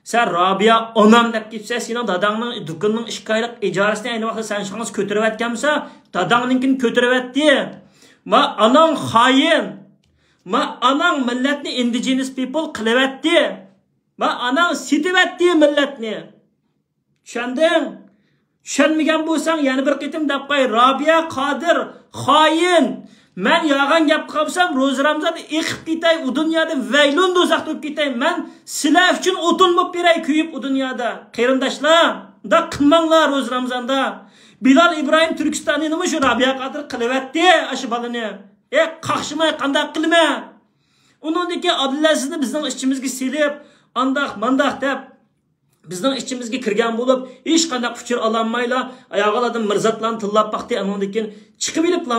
سەن رابىيە ئانام دەپ كېتىپسەن، سېنىڭ داداڭنىڭ دۇكىنىنىڭ ئىككى ئايلىق ئىجارىسىنى ئەينى ۋاقىتتا سەن شۇڭا كۆتۈرۈۋەتكەنمىسەن، داداڭنىڭكىنى كۆتۈرۈۋەتتى. ما ئاناڭ خائىن. ما ئاناڭ مىللەتنى indigenous people قىلىۋەتتى. ما ئاناڭ سېتىۋەتتى مىللەتنى. چۈشەندىڭ؟ چۈشەنمىگەن بولساڭ يەنە بىر قېتىم دەپ قوياي، رابىيە قادىر خائىن. مەن يالغان گەپ قىلغان بولسام، روزا رامزاندا ئېقىپ كېتەي ئۇ دۇنيادا، ۋەيلۇن دوزاختا بولۇپ كېتەي. مەن سىلەر ئۈچۈن ئوتۇن بولۇپ بېرەي كۆيۈپ ئۇ دۇنيادا. قېرىنداشلار، مۇنداق قىلماڭلار روزا رامزاندا. بىلال ئىبراھىم تۈركىستانىنىمۇ شۇ رابىيە قادىر قىلىۋەتتى ئاشۇ بالىنى. ئە، قاقشىماي قانداق قىلىمەن؟ ئۇنىڭدىن كېيىن ئابدۇلئەزىزنى بىزنىڭ ئىچىمىزگە سېلىپ، ئانداق مانداق دەپ، بىزنىڭ ئىچىمىزگە كىرگەن بولۇپ، ھېچقانداق ئۇچۇر ئالالمايلا، ئاياغلاردىن مىرزاتلارنى تىللاپ باقتى، ئانىڭدىن كېيىن چىقىۋېلىپلا،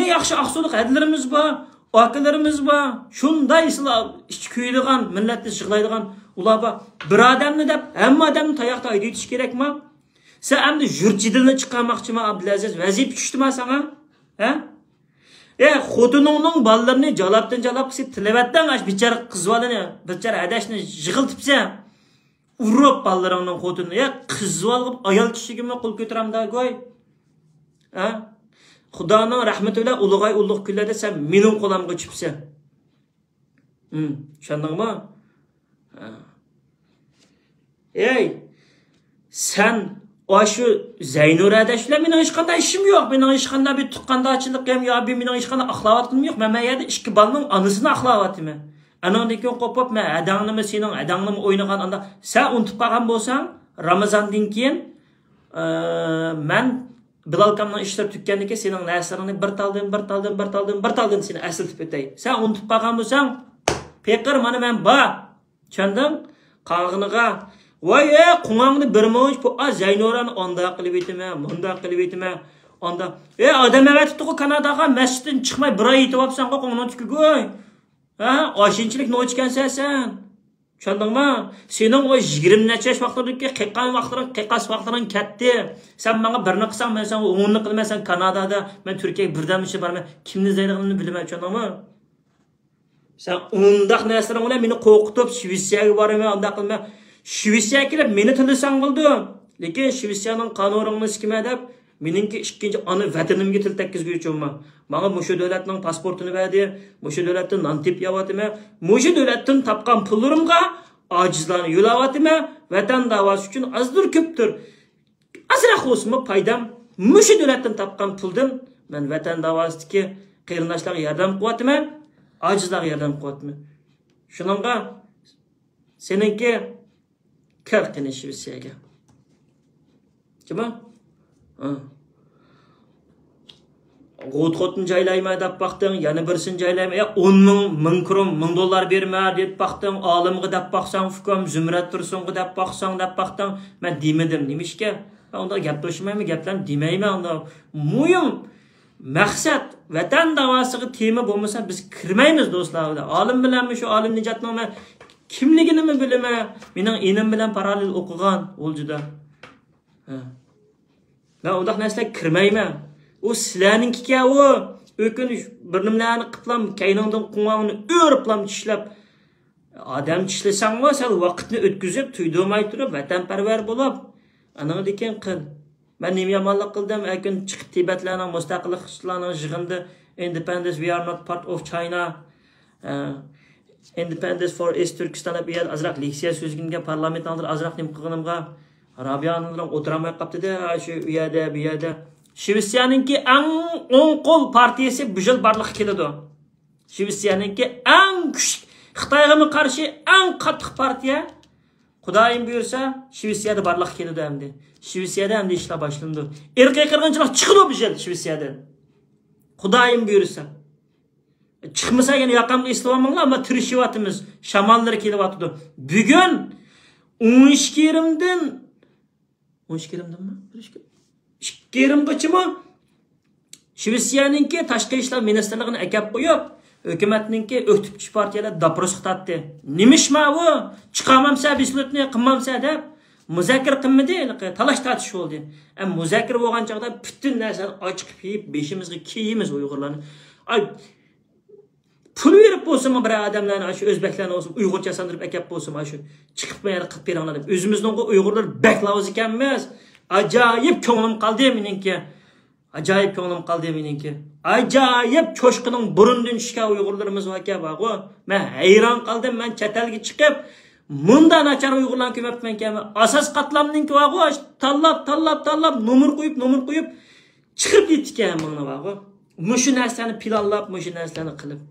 نېمە ياخشى ئاقسۇلۇق ھەدىلىرىمىز بار، ئاكىلىرىمىز بار. شۇنداق ئىچى كۆيىدىغان، مىللەتنى يىغلايدىغان ئۇلار بار. بىر ئادەمنى دەپ، ھەممە ئادەمنى تاياقتا ھەيدىۋېتىش كېرەكما؟ سەن ئەمدى يۇرت جېدىلىنى چىقارماقچىما، ئابدۇلئەزىز؟ ۋەزىپە چۈشتىما ساڭا؟ ھە؟ ئە، خوتۇنۇڭنىڭ بالىلىرىنى جالاپتىن جالاپ قىسىپ تىلىۋەتتىڭ، ئاش بىچارە قىز بالىنى، بىچارە ھەدەشنى يىغلىتىپسەن. ئۇرۇپ بالىلىرىڭنىڭ خوتۇنىنى، يا قىز بالىغا ئايال كىشىگىمۇ قول كۆتۈرەمدا گوي؟ ھە؟ خۇدانىڭ رەھمىتى بىلەن ئۇلۇغاي ئۇلۇغ كۈنلەردە سەن مېنىڭ قولۇمغا چۈشۈپسەن. ھىم، چۈشەندىڭمۇ؟ ھە. ئەي، سەن ئاشۇ زەينۇر ھەدەش بىلەن مېنىڭ ھېچقانداق ئىشىم يوق. مېنىڭ ھېچقانداق بىر تۇغقاندارچىلىقىم يا بىر مېنىڭ ھېچقانداق ئاقلاۋاتقىنىم يوق. مەن، مەن يەردە ئىككى بالىنىڭ ئانىسىنى ئاقلاۋاتىمەن. ئانىڭدىن كېيىن قوپۇپ، مەن ھەدەڭنىمۇ، سېنىڭ ھەدەڭنىمۇ ئوينىغان ئاندا. سەن ئۇنتۇپ قالغان بولساڭ، رامىزاندىن كېيىن، ئە، مەن بىلال ئاكامنىڭ ئىشلىرى تۈگىگەندىن كېيىن سېنىڭ نەرسىلىرىڭنى بىر تالدىن، بىر تالدىن، بىر تالدىن، بىر تالدىن سېنى ئەسلىتىپ ئۆتەي. سەن ئۇنتۇپ قالغان بولساڭ، پېقىر، مانا مەن بار. چۈشەندىڭ؟ قالغىنىغا، ۋاي، ئە، قوڭاڭنى بىر مۇنچ، ئا، زەينۇرانى ئانداق قىلىۋېتىمەن، مۇنداق قىلىۋېتىمەن، ئانداق. ئە، ئادەم ئەۋەتىپتىغۇ كاناداغا، مەسچىتتىن چىقماي بىر ئاي يېتىۋاپسەنغۇ، قوڭنىڭ تۈكىگۇي. ھە؟ ئاشۇنچىلىك نوچى ئىكەنسەن سەن. چۈشەندىڭمۇ؟ سېنىڭ ئۇ يىگىرمە نەچچە ياش ۋاقتىڭدىكى قېقان ۋاقتىڭ، قېقاس ۋاقتىڭ كەتتى. سەن ماڭا بىرنى قىلساڭ، مەن ساڭا ئوننى قىلىمەن. سەن كانادادا، مەن تۈركىيەگە بىردەممىچە بارىمەن. كىمنى ئىزدەيدىغىنىمنى بىلىمەن، چۈشەندىڭمۇ؟ سەن ئۇنداق نەرسىلىرىڭ بىلەن مېنى قورقۇتۇپ، شىۋېتسىيەگە بارىمەن، ئۇنداق قىلىمەن. شىۋېتسىيەگە كېلىپ مېنى تىللىساڭ بولىدۇ. لېكىن شىۋېتسىيەنىڭ قانۇنىڭنى سىكىمە دەپ، مېنىڭكى ئىككىنچى ئانا ۋەتىنىمگە تىل تەگكۈزگۈچى بولما. ماڭا مۇشۇ دۆلەتنىڭ پاسپورتىنى بەردى، مۇشۇ دۆلەتتىن نان تېپىپ يەۋاتىمەن، مۇشۇ دۆلەتتىن تاپقان پۇللىرىمغا ئاجىزلارنى يۆلەۋاتىمەن، ۋەتەن داۋاسى ئۈچۈن ئازدۇر كۆپتۇر ئازراق بولسىمۇ پايدام مۇشۇ دۆلەتتىن تاپقان پۇلدىن مەن ۋەتەن داۋاسىدىكى قېرىنداشلارغا ياردەم قىلىۋاتىمەن، ئاجىزلارغا ياردەم قىلىۋاتىمەن. شۇنىڭغا سېنىڭكى كىر قېنى شىۋېتسىيەگە. جۇما؟ ھە. غوتخوتنى جايلايمەن دەپ باقتىڭ، يەنە بىرسىنى جايلايمەن، يا ئون مىڭ، مىڭ كروم، مىڭ دوللار بېرىمەن دەپ باقتىڭ، ئالىمغا دەپ باقساڭ، ئۇكام زۇمرەت تۇرسۇنغا دەپ باقساڭ، دەپ باقتىڭ. مەن دېمىدىم. نېمىشقا؟ مەن ئۇنداق گەپ توشۇمايمەن، گەپلەرنى دېمەيمەن. ئۇنداق مۇھىم مەقسەت، ۋەتەن داۋاسىغا تېما بولمىسا، بىز كىرمەيمىز، دوستلار. ئالىم بىلەنمۇ شۇ ئالىم نىجاتنىڭ مەن كىملىكىنىمۇ بىلىمەن. مېنىڭ ئىنىم بىلەن پاراللېل ئوقۇغان غۇلجىدا. ھە. مەن ئۇنداق نەرسىلەرگە كىرمەيمەن. ئۇ سىلەرنىڭكىكەن ئۇ. ئۆكۈنۈش، بىر نېمىلەرنى قىپلام، كەينىڭدىن قوڭاڭنى ئۆرۈپلام چىشلەپ، ئادەم چىشلىساڭمۇ، سەل ۋاقىتنى ئۆتكۈزۈپ، تۇيدۇرماي تۇرۇپ، ۋەتەنپەرۋەر بولۇپ، ئانىڭدىن كېيىن قىل. مەن نېمە يامانلىق قىلدىم؟ ئەر كۈن چىقىپ تىبەتلەرنىڭ مۇستەقىللىقچىلارنىڭ يىغىنىدا، Independence, we are not part of China. ئە، Independence for East Turkestan دەپ، ئۇ يەردە ئازراق لېكسىيە سۆزلىگىنىمگە، پارلامېنت ئالدىدا ئازراق نېمە قىلغىنىمغا، رابىيە ئانىلىرىم ئولتۇرالماي قاپتىدە، شۇ ئۇ يەردە، بۇ يەردە. شىۋېتسىيەنىڭكى ئەڭ ئوڭ قول پارتىيىسى بۇ يىل بارلىققا كېلىدۇ. شىۋېتسىيەنىڭكى ئەڭ كۈچلۈك، خىتايغىمۇ قارشى ئەڭ قاتتىق پارتىيە، خۇدايىم بۇيرۇسا، شىۋېتسىيەدە بارلىققا كېلىدۇ ئەمدى. شىۋېتسىيەدە ئەمدى ئىشلار باشلىنىدۇ. ئىرقىي قىرغىنچىلىق چىقىدۇ بۇ يىل شىۋېتسىيەدىن. خۇدايىم بۇيرۇسا. چىقمىسا يەنە ياقامغا ئېسىلىۋالماڭلار، ئەمما تىرىشىۋاتىمىز. شاماللىرى كېلىۋاتىدۇ. بۈگۈن ئون ئىككى يېرىمدىن، ئون ئىككى يېرىمدىنمۇ؟ بىر ئىككى، ئىككى يېرىمغىچىمۇ شىۋېتسىيەنىڭكى تاشقى ئىشلار مىنىستىرلىقىنى ئەكەپ قويۇپ، ھۆكۈمەتنىڭكى ئۆكتىپچى پارتىيەلەر دوپروسقا تارتتى. نېمىشما ئۇ؟ چىقارمامسە بېسلوتنى، قىلمامسە دەپ مۇزاكىرە قىلمىدى، ھېلىقى تالاش تارتىش بولدى. ئە، مۇزاكىرە بولغان چاغدا پۈتۈن نەرسىنى ئاچىقىپ يېيىپ، بېشىمىزغا كىيىمىز ئۇيغۇرلارنى. ئاي، پۇل بېرىپ بولسىمۇ بىر ئادەملەرنى، ئاشۇ ئۆزبەكلەرنى بولسۇن، ئۇيغۇرچە ياساندۇرۇپ ئەكەپ بولسىمۇ، ئاشۇ چىقىپ مەيەردە قىلىپ بېرىڭلار دەپ. ئۆزىمىزنىڭ ئۇيغۇرلار بەك لاۋۇز ئىكەنمىز. ئاجايىپ كۆڭلۈم قالدى مېنىڭكى. ئاجايىپ كۆڭلۈم قالدى مېنىڭكى. ئاجايىپ چوشقىنىڭ بۇرنىدىن چۈشكەن ئۇيغۇرلىرىمىز باركەن، بارغۇ. مەن ھەيران قالدىم، مەن چەت ئەلگە چىقىپ، مۇنداق ناچار ئۇيغۇرلارنى كۆرمەپتىمەنكەن. ئاساس قاتلامنىڭكى بارغۇ، تاللاپ، تاللاپ، تاللاپ، نومۇر قويۇپ، نومۇر قويۇپ، چىقىرىپ كېتىدىكەن ھەممىڭنى بارغۇ. مۇشۇ نەرسىلەرنى پىلانلاپ، مۇشۇ نەرسىلەرنى قىلىپ.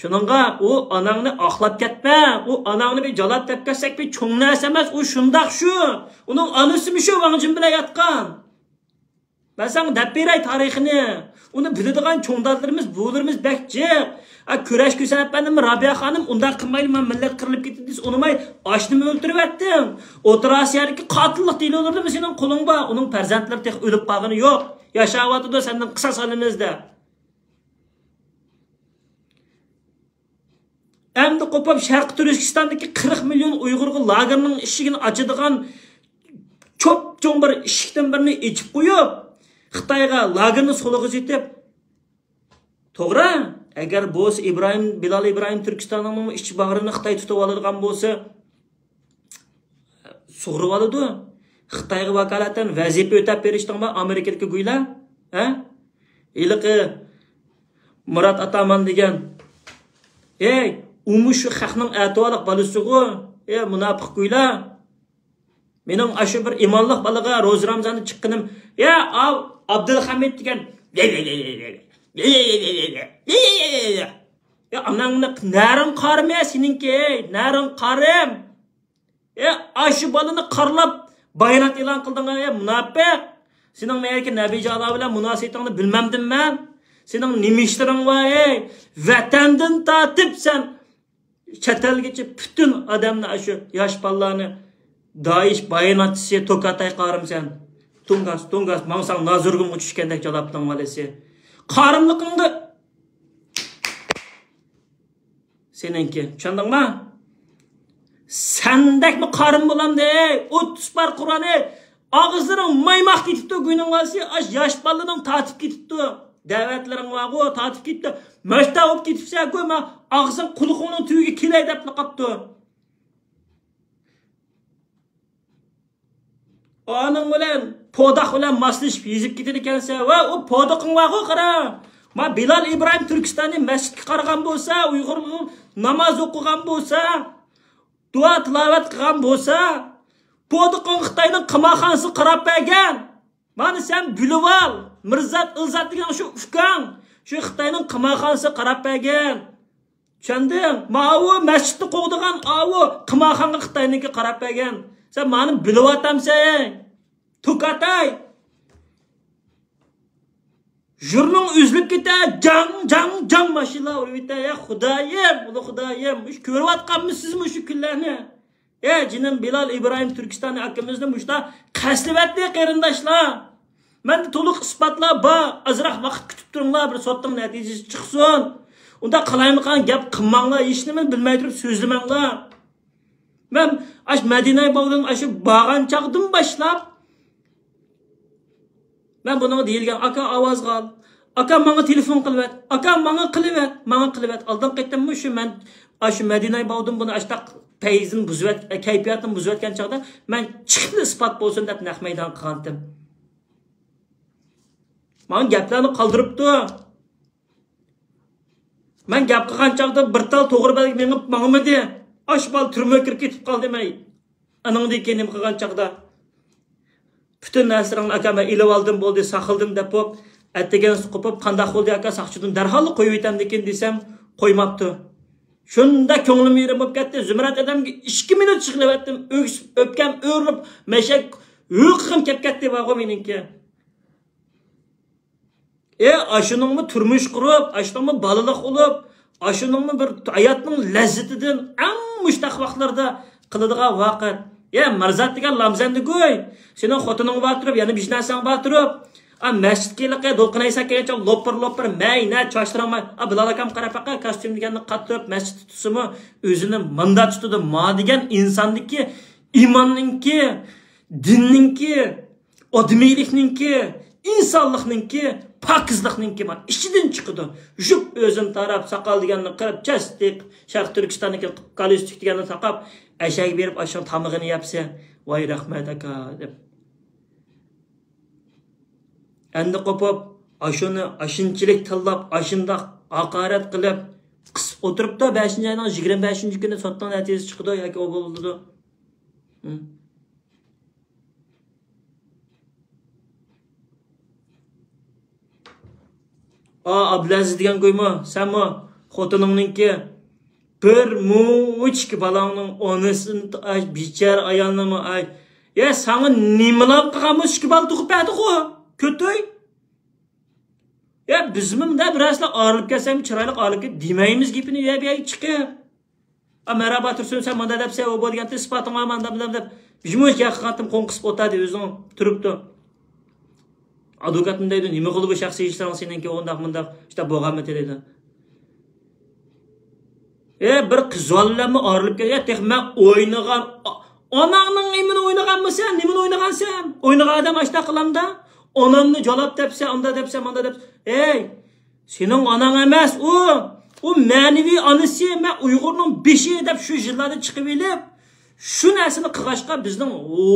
شۇنىڭغا ئۇ ئاناڭنى ئاقلاپ كەتمە، ئۇ ئاناڭنى بىر جالاپ دەپ كەتسەك بىر چوڭ نەرسە ئەمەس، ئۇ شۇنداق شۇ. ئۇنىڭ ئانىسىمۇ شۇ ۋاڭجىن بىلەن ياتقان. مەن ساڭا دەپ بېرەي تارىخىنى. ئۇنى بىلىدىغان چوڭ دادىلىرىمىز، بوۋىلىرىمىز بەك جىق. ئا، كۈرەش كۈسەن ئەپەندىم، رابىيە خانىم، ئۇنداق قىلمايلى، مانا مىللەت قىرىلىپ كېتىدۇ دېسە، ئۇنىماي ئاشنىمۇ ئۆلتۈرۈۋەتتىڭ. ئوتتۇرا ئاسىيادىكى قاتىللىق دېلولىرىمۇ سېنىڭ قولۇڭ بار. ئۇنىڭ پەرزەنتلىرى تېخى ئۆلۈپ قالغىنى يوق. ياشاۋاتىدۇ، سەندىن قىساس ئالىمىز دەپ. ئەمدى قوپۇپ شەرقىي تۈركىستاندىكى قىرىق مىليون ئۇيغۇرغا لاگېرنىڭ ئىشىكىنى ئاچىدىغان چوپچوڭ بىر ئىشىكتىن بىرنى ئېچىپ قويۇپ، خىتايغا لاگېرنى سولىغۇزۇۋېتىپ، توغرا، ئەگەر بولسا ئىبراھىم، بىلال ئىبراھىم تۈركىستاننىڭمۇ ئىچ باغرىنى خىتاي تۇتۇۋالىدىغان بولسا، سۇغۇرۇۋالىدۇ. خىتايغا ۋاكالىتەن ۋەزىپە ئۆتەپ بېرىشتىڭ بار ئامېرىكىدىكى گۇيلار، ھە؟ ھېلىقى مۇرات ئاتامان دېگەن، ئەي، ئۇمۇ شۇ خەقنىڭ ئەتىۋارلىق بالىسىغۇ، ئەي، مۇناپىق گۇيلار. مېنىڭ ئاشۇ بىر ئىمانلىق بالىغا روزا رامزاندا چىققىنىم، يا ئاۋ، ئابدۇلخەمىت دېگەن، يا ئاناڭنى نەرىڭ قارىمۇ سېنىڭكى، نەرىڭ قارىم. ئاشۇ بالىنى قارىلاپ بايانات ئېلان قىلدىڭ، ئەي مۇناپىق. سېنىڭ مەيەركى نەبىجالار بىلەن مۇناسىۋىتىڭنى بىلمەمدىم مەن. سېنىڭ نېمە ئىشلىرىڭ بار، ئەي؟ ۋەتەندىن تارتىپ سەن چەت ئەلگىچە پۈتۈن ئادەمنى، ئاشۇ ياش بالىلارنى دائىش باياناتچىسى توكاتاي قارىمسەن. تۇڭگاس، تۇڭگاس، ماڭساڭ نازۇرگۇمغا چۈشكەندەك جالاپنىڭ بالىسى. قارىملىقىڭدا سېنىڭكى. چۈشەندىڭما؟ سەندەكمۇ قارىم بولامدۇ، ئەي؟ ئوتتۇز پار قۇرئانى ئاغزىنىڭ مايماق كېتىپتۇ، گۇينىڭ بالىسى، ئاش ياش بالىنىڭ تارتىپ كېتىپتۇ. دەۋەتلىرىڭ بارغۇ، تارتىپ كېتىپتۇ. ماشتا بولۇپ كېتىپسەن، گۇ، ما ئاغزىڭ قۇلىقىڭنىڭ تۈۋىگە كېلەي دەپلا قاپتۇ. ئانىڭ بىلەن، پوداق بىلەن ماسلىشىپ يېزىپ كېتىدىكەنسەن. ۋە ئۇ پودىقىڭ بارغۇ، قارا. ما بىلال ئىبراھىم تۈركىستانى مەسچىتكە قارىغان بولسا، ئۇيغۇر ناماز ئوقۇغان بولسا، دۇئا تىلاۋەت قىلغان بولسا، پودىقىڭ خىتاينىڭ قىمارخانىسىغا قاراپ بەرگەن. مانا سەن بىلىۋال، مىرزات ئىلزات دېگەن شۇ ئۇكاڭ، شۇ خىتاينىڭ قىمارخانىسىغا قاراپ بەرگەن. چۈشەندىڭ؟ ماۋۇ مەسچىتنى قوغدىغان ئاۋۇ قىمارخانىغا خىتاينىڭكى قاراپ بەرگەن. سەن مانا بىلىۋاتامسەن؟ توكاتاي. ژۇرنىڭ ئۈزۈلۈپ كېتە، جاڭ، جاڭ، جاڭ ماشىنىلار ئۇرۇۋېتە. يا خۇدايىم، ئۇلۇغ خۇدايىم. مۇشۇ كۆرۈۋاتقانمىسىز مۇشۇ كۈنلەرنى؟ ئە، جېنىم بىلال ئىبراھىم تۈركىستانى ئاكىمىزنى مۇشۇنداق قەستلىۋەتتى، قېرىنداشلار. مەندە تولۇق ئىسپاتلار بار. ئازراق ۋاقىت كۈتۈپ تۇرۇڭلار، بىر سوتنىڭ نەتىجىسى چىقسۇن. ئۇنداق قالايمىقان گەپ قىلماڭلار، ھېچنېمىنى بىلمەي تۇرۇپ سۆزلىمەڭلار. مەن ئاشۇ مەدىنە باغدىن ئاشۇ بارغان چاغدىن باشلاپ، مەن بۇنىڭغا دېيىلگەن، ئاكا، ئاۋازغا ئال. ئاكا، ماڭا تېلېفون قىلىۋەت. ئاكا، ماڭا قىلىۋەت. ماڭا قىلىۋەت. ئالدىنقى قېتىممۇ شۇ مەن، ئاشۇ مەدىنە باغدىن بۇنى ئاشتاق پەيزىنى بۇزۇۋەت-، كەيپىياتىنى بۇزۇۋەتكەن چاغدا مەن چىقىپلا ئىسپات بولسۇن دەپ نەق مەيدان قىلغانتىم. ماڭا گەپلەرنى قالدۇرۇپتۇ. مەن گەپ قىلغان چاغدا بىر تال توغرا بەلگە مېڭىپ ماڭمىدى. ئاشۇ بالا تۈرمىگە كىرىپ كېتىپ قالدى. مەن ئانىڭدىن كېيىن نېمە قىلغان چاغدا پۈتۈن نەرسىلىرىڭنى ئاكا مەن ئېلىۋالدىم، بولدى، ساقلىدىم دەپ بولۇپ، ئەتىگەنسى قوپۇپ، قانداق بولدى ئاكا، ساقچىدىن دەرھاللا قويۇۋېتەمدىكىن دېسەم، قويماپتۇ. شۇنداق كۆڭلۈم يېرىم بولۇپ كەتتى. زۇمرەت ئادەمگە ئىككى مىنۇت يىغلاۋەتتىم. ئۆكسۈپ، ئۆپكەم ئۆرۈلۈپ، مەشەك ھۆققىم كەپ كەتتى بارغۇ مېنىڭكى. ئە، ئاشۇنىڭمۇ تۇرمۇش قۇرۇپ، ئاشۇنىڭمۇ بالىلىق بولۇپ، ئاشۇنىڭمۇ بىر ھاياتنىڭ لەززىتىدىن ئەڭ مۇشتاق ۋاقىتلاردا قىلىدىغان ۋاقىت. يا، مىرزات دېگەن لامزەندىگۇي، سېنىڭ خوتۇنۇڭ بار تۇرۇپ، يەنە بىر نەرسەڭ بار تۇرۇپ، ئا، مەسچىتكە ھېلىقى دولقۇن ئەيسا كەلگەنچە لوپپۇر لوپپۇر، مەي، نە، چاچلىرىڭ ماي. ئا، بىلال ئاكام قاراپ باققا، كاستيۇم دېگەننى قاتتۇرۇپ، مەسچىتتە تۇتسىمۇ، ئۆزىنى ماندا تۇتىدۇ. ما دېگەن ئىنساندىكى ئىماننىڭكى، دىننىڭكى، ئادىمىيلىكنىڭكى، ئىنسانلىقنىڭكى، پاكىزلىقنىڭكى ما ئىچىدىن چىقىدۇ. ژۇپ ئۆزىنى تاراپ، ساقال دېگەننى قىرىپ، چەستى، شەرقىي تۈركىستاندىكى گالستۇك دېگەننى تاقاپ، ئەشەگە بېرىپ ئاشۇنىڭ تامىقىنى يەپسە، ۋاي رەھمەت ئاكا دەپ. ئەندى قوپۇپ، ئاشۇنى ئاشۇنچىلىك تىللاپ، ئاشۇنداق ھاقارەت قىلىپ، قىسىپ ئولتۇرۇپتۇ. بەشىنچى ئاينىڭ يىگىرمە بەشىنچى كۈنى سوتنىڭ نەتىجىسى چىقىدۇ ياكى ئۇ بولىدۇ. ھە. ئا، ئابلەزىز دېگەن گۇيمۇ، سەنمۇ خوتۇنۇڭنىڭكى بىر مۇچىكى بالاڭنىڭ ئانىسىنى، ئاي، بىچارە ئايالنىمۇ، ئاي، يا، ساڭا نېمىلار قىلغان بولسا ئىككى بالا تۇغۇپ بەردىغۇ، كۆتۈي. يا، بىزمۇ مۇنداق بىر ئەسلا ئايرىلىپ كەتسەم، چىرايلىق ئايرىلىپ كەت دېمەيمىز گېپىنى، يا، بۇ يەرگە چىقىپ. ئا، مەرھابا تۇرسۇن، سەن مانداق دەپسەن، ئۇ بۇ دېگەنتى ئىسپاتىڭ بار، مانداق، مانداق دەپ، بىژمۇ ياققا قاتتىم قوڭ قىسىپ ئولتۇردى، ئۆزىنىڭ تۇرۇپتۇ. ئادۋوكاتمۇ دەيدۇ، نېمە قىلدى بۇ شەخسىي ئىشلىرىڭ سېنىڭكى، ئۇنداق، مۇنداق، ئىشتا بولغانمىتى دەيدۇ. ئە، بىر قىز بالا بىلەنمۇ ئايرىلىپ كەت، يا، تېخى مەن ئوينىغان، ئا-، ئاناڭنىڭ نېمىنى ئوينىغانمۇ سەن؟ نېمىنى ئوينىغان سەن؟ ئوينىغان ئادەم ئاشتا قىلامدا؟ ئانامنى جالاپ دەپسەن، ئاندا دەپسەن، ماندا دەپسەن. ھەي! سېنىڭ ئاناڭ ئەمەس ئۇ. ئۇ مەنىۋى ئانىسى، مەن ئۇيغۇرنىڭ بېشى دەپ شۇ يىللاردا چىقىۋېلىپ، شۇ نەرسىنى قىلغاچقا بىزنىڭ، ئۇ،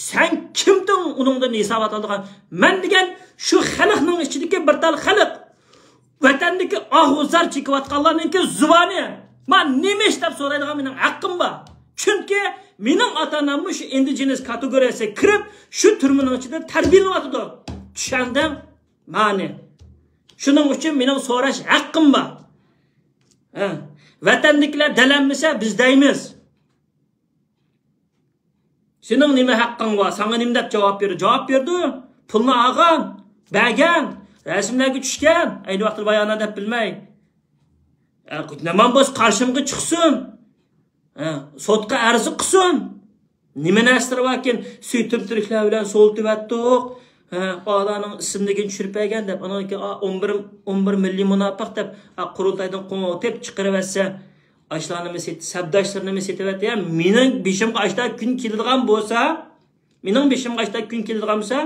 سەن كىمدىڭ ئۇنىڭدىن ھېسابات ئالىدىغان؟ مەن دېگەن شۇ خەلقنىڭ ئىچىدىكى بىر تال خەلق. ۋەتەندىكى ئاھۇ زار چېكىۋاتقانلارنىڭكى زۇۋانى. ما نېمە ئىش دەپ سورايدىغان مېنىڭ ھەققىم بار. چۈنكى مېنىڭ ئاتا-ئاناممۇ شۇ ئىندىجېنىس كاتېگورىيەسىگە كىرىپ، شۇ تۈرمىنىڭ ئىچىدە تەربىيەلىنىۋاتىدۇ. چۈشەندىڭ؟ مانى. شۇنىڭ ئۈچۈن مېنىڭ سوراش ھەققىم بار. ھە. ۋەتەندىكىلەر دەلەنمىسە، بىز دەيمىز. سېنىڭ نېمە ھەققىڭ بار؟ ساڭا نېمە دەپ جاۋاب بېرىدۇ؟ جاۋاب بېرىدۇ. پۇلنى ئالغان، بەرگەن، رەسىملەرگە چۈشكەن. ئەينى ۋاقىتتا بايانات دەپ بىلمەي. ئە، نېمەن بولسا قارشىمغا چىقسۇن. ھە، سوتقا ئەرز قىلسۇن. نېمە نەرسىلىرى باركىن، سۈيتۈم تۈركلەر بىلەن سولىتىۋەتتۇق. ھە، ئۇلارنىڭ ئىسىملىكىنى چۈشۈرۈپ بەرگەن دەپ، ئانىڭ كېيىن، ئا، ئون بىر، ئون بىر مىللىي مۇناپىق دەپ، ئا، قۇرۇلتايدىن قوڭۇۋېتىپ چىقىرىۋەتسە، ئاشۇلارنىمۇ سېتىپ، سەپداشلىرىنىمۇ سېتىۋەتتى. يا، مېنىڭ بېشىمغا ئاشۇنداق كۈن كېلىدىغان بولسا، مېنىڭ بېشىمغا ئاشۇنداق كۈن كېلىدىغان بولسا،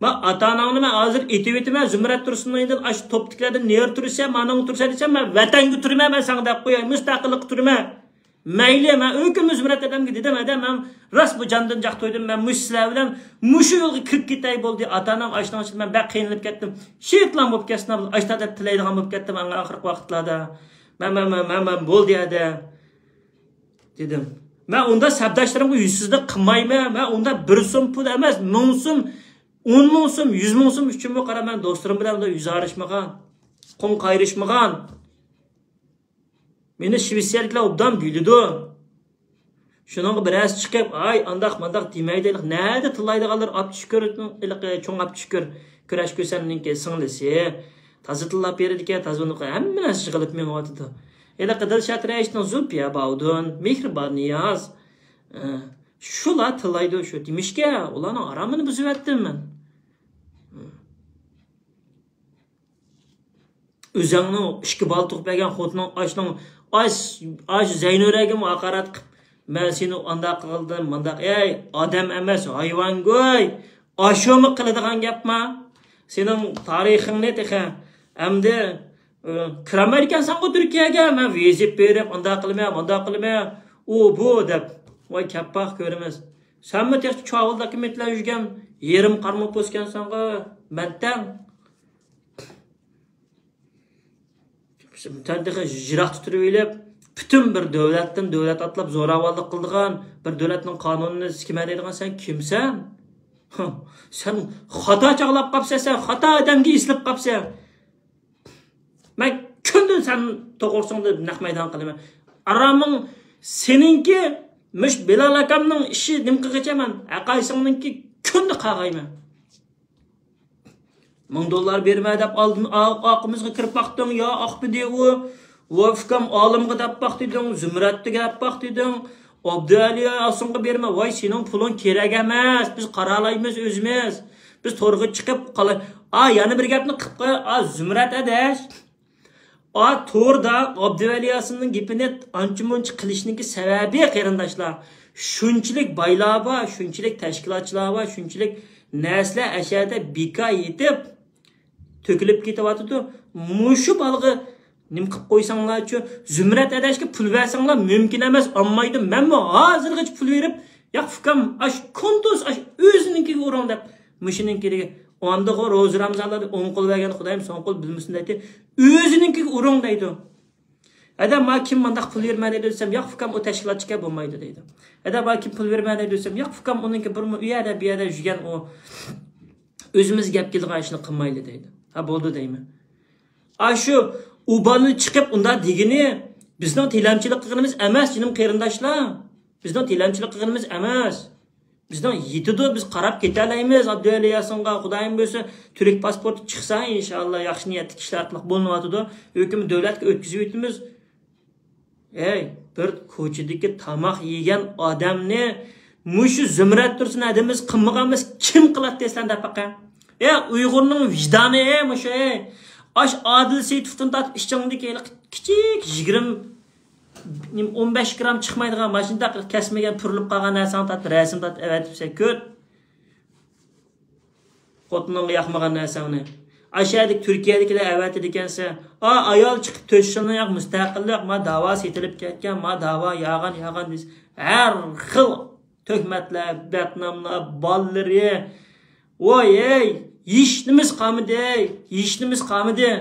ما ئاتا-ئاناڭنى مەن ھازىر ئېتىۋېتىمەن، زۇمرەت تۇرسۇننىڭ يېنىدىن ئاشۇ توپتىكىلەردىن نېرى تۇرىسەن، مانىڭغا تۇرسەن دېسەم، مەن ۋەتەنگە تۇرىمەن، مەن ساڭا دەپ قوياي، مۇستەقىللىققا تۇرىمەن. مەيلى، مەن ئۆكۈنمە زۇمرەت ئادەمگە دېدىم، ئادەم، مەن راست بۇ جاندىن جاق تويدۇم، مەن مۇشۇ سىلەر بىلەن مۇشۇ يولغا كىرىپ كېتەي بولدى. ئاتا-ئانام ئاشۇنىڭ ئۈچۈن مەن بەك قىينىلىپ كەتتىم. شېھىتلام بولۇپ كەتسۇن، ئاشتا دەپ تىلەيدىغان بولۇپ كەتتىم ئاڭا ئاخىرقى ۋاقىتلاردا. مەن، مەن، مەن، مەن، مەن بولدى ھەدە دېدىم. مەن ئۇنداق سەپداشلىرىمغا يۈزسىزلىك قىلمايمەن. مەن ئۇنداق بىر سوم پۇل ئەمەس، مىڭ سوم، ئون مىڭ سوم، يۈز مىڭ سوم ئۈچۈنمۇ قارا، مەن دوستلىرىم بىلەن ئۇنداق يۈز ئايرىشمىغان، قوڭ قايرىشمىغان. مېنى شىۋېتسىيەلىكلەر ئوبدان بىلىدۇ. شۇنىڭغا بىرەرسى چىقىپ، ئاي، ئانداق مانداق دېمەيدۇ. ھېلىقى نەدە تىللايدىغانلار ئاپچىشكۈر، ھېلىقى چوڭ ئاپچىشكۈر، كۈرەش كۆسەمنىڭكى سىڭلىسى. تازا تىللاپ بېرىدىكەن، تازا ئۇنى ھەممە نەرسە يىغىلىپ مېڭىۋاتىدۇ. ھېلىقى دىلشات رەئىسنىڭ زۇلپىيە باۋۇدۇن، مېھرىبان نىياز. ئە، شۇلار تىللايدۇ شۇ. دېمىشكە، ئۇلارنىڭ ئارامىنى بۇزۇۋەتتىم مەن. ئۆزۈڭنىڭ ئىككى بالا تۇغۇپ بەرگەن خوتۇنۇڭ ئاشنىڭ، ئاش، ئاش زەينۇرەگىمۇ ھاقارەت قىلىپ، مەن سېنى ئانداق قىلدىم، مانداق. ئەي، ئادەم ئەمەس، ھايۋانگۇي. ئاشۇمۇ قىلىدىغان گەپما؟ سېنىڭ تارىخىڭنى تېخى. ئەمدى، ئى، كىرەلمەيدىكەنسەنغۇ تۈركىيەگە، مەن ۋىزا بېرىپ، ئانداق قىلىمەن، مانداق قىلىمەن، ئۇ، بۇ دەپ. ۋاي، كەپپاق كۆرىمىز. سەنمۇ تېخى چاۋۇل دوكۇمېنتلار يۈرگەن يېرىم قارمۇ پوسكەنسەنغۇ، مەن تەڭ. سەن تېخى يىراقتا تۇرۇۋېلىپ، پۈتۈن بىر دۆلەتتىن دۆلەت ئاتلاپ زوراۋانلىق قىلىدىغان، بىر دۆلەتنىڭ قانۇنىنى سىكىمەن دەيدىغان سەن كىمسەن؟ سەن خاتا چاغلاپ قاپسەن، سەن خاتا ئادەمگە ئېسىلىپ قاپسەن. مەن كۈندە سەن توغرىسىڭدا نەق مەيدان قىلىمەن. ئارامىڭ سېنىڭكى، مۇش بىلال ئاكامنىڭ ئىشى نېمە قىلغىچە مەن ھەقايسىڭنىڭكى كۈندە قاغايمەن. مىڭ دوللار بېرىمەن دەپ ئالدىم، ئا-، ئاقىمىزغا كىرىپ باقتىڭ، يا ئاقپىدى ئۇ. ۋاي ئۇكام، ئالىمغا دەپ باق دېدىڭ، زۇمرەتتىگە دەپ باق دېدىڭ، ئابدۇئەلى ياسىنغا بېرىمەن. ۋاي سېنىڭ پۇلۇڭ كېرەك ئەمەس، بىز قارالايمىز ئۆزىمىز. بىز تورغا چىقىپ قالاي. ئا، يەنە بىر گەپنى قىلىپ قوياي. ئا، زۇمرەت ئاداش. ئا، توردا ئابدۇۋەلى ياسىننىڭ گېپىنى ئانچە مۇنچە قىلىشنىڭكى سەۋەبى، قېرىنداشلار، شۇنچىلىك بايلار بار، شۇنچىلىك تەشكىلاتچىلار بار، شۇنچىلىك نەرسىلەر ئەشەدە بىكار يېتىپ، تۆكۈلۈپ كېتىۋاتىدۇ. مۇشۇ بالىغا نېمە قىلىپ قويساڭلارچۇ، زۇمرەت ئەدەشكە پۇل بەرسەڭلار مۇمكىن ئەمەس، ئالمايدۇ. مەنمۇ ھازىرغىچە پۇل بېرىپ، ياق ئۇكام، ئاش كۇندۇز، ئاش ئۆزىنىڭكىگە ئۇرۇڭ دەپ، مۇشۇنىڭكىگە ئاندىغۇ روزا رامزانلاردا ئوڭ قول بەرگەن خۇدايىم سوڭ قول بىلمىسۇن دەيتتى. ئۆزىنىڭكىگە ئۇرۇڭ دەيدۇ. ھەدە ما كىم مانداق پۇل بېرىمەن دەيدۇ دېسەم، ياق ئۇكام، ئۇ تەشكىلاتچىكەن بولمايدۇ دەيدۇ. ھەدە ما كىم پۇل بېرىمەن دەيدۇ دېسەم، ياق ئۇكام، ئۇنىڭكى بىرمۇ ئۇ يەردە بۇ يەردە يۈرگەن ئۇ، ئۆزىمىز گەپ كېلىدىغان ئىشنى قىلمايلى دەيدۇ. ھە بولدى دەيمەن. ئاشۇ ئۇ بالىنى چىقىپ ئۇنداق دېگىنى بىزنىڭ تىلەمچىلىك قىلغىنىمىز ئەمەس، جېنىم قېرىنداشلار. بىزنىڭ تىلەمچىلىك قىلغىنىمىز ئەمەس. بىزنىڭ يېتىدۇ، بىز قاراپ كېتەلەيمىز ئابدۇئەلى ياسىنغا. خۇدايىم بۇيرۇسا تۈرك پاسپورتى چىقسا ئىنشاللا ياخشى نىيەتلىك ئىشلار ئارقىلىق بولۇنۇۋاتىدۇ. ھۆكۈم دۆلەتكە ئۆتكۈزۈۋېتىمىز. ئەي، بىر كوچىدىكى تاماق يېگەن ئادەمنى مۇشۇ زۇمرەت تۇرسۇن ھەدىمىز قىلمىغانمىز، كىم قىلاتتى ئەسلەن دەپ باقە. ئەي، ئۇيغۇرنىڭ ۋىجدانى، ئەي، مۇشۇ، ئەي. ئاش ئادىل سېيىتوفتىن تارتىپ ئىچىڭدىكى ھېلىقى كىچىك يىگىرمە، ئون بەش گرام چىقمايدىغان ماشىنىدا كەسمىگەن، پۈرۈلۈپ قالغان نەرسەڭنى تارتىپ رەسىم تارتىپ ئەۋەتىپسەن، كۆر. خوتۇنۇڭغا ياقمىغان نەرسەڭنى. ئاشەدىكى تۈركىيەدىكىلەر ئەۋەتىدىكەنسە، ئا، ئايال چىقىپ تۆشسىلا ياق مۇستەقىللىق، ما داۋا سېتىلىپ كەتكەن، ما داۋا ياغان، ياغان دېسە، ھەر خىل تۆھمەتلەر، بەتناملار، بالىلىرى. ۋاي، ھەي، ھېچنېمىز قالمىدى، ھەي، ھېچنېمىز قالمىدى.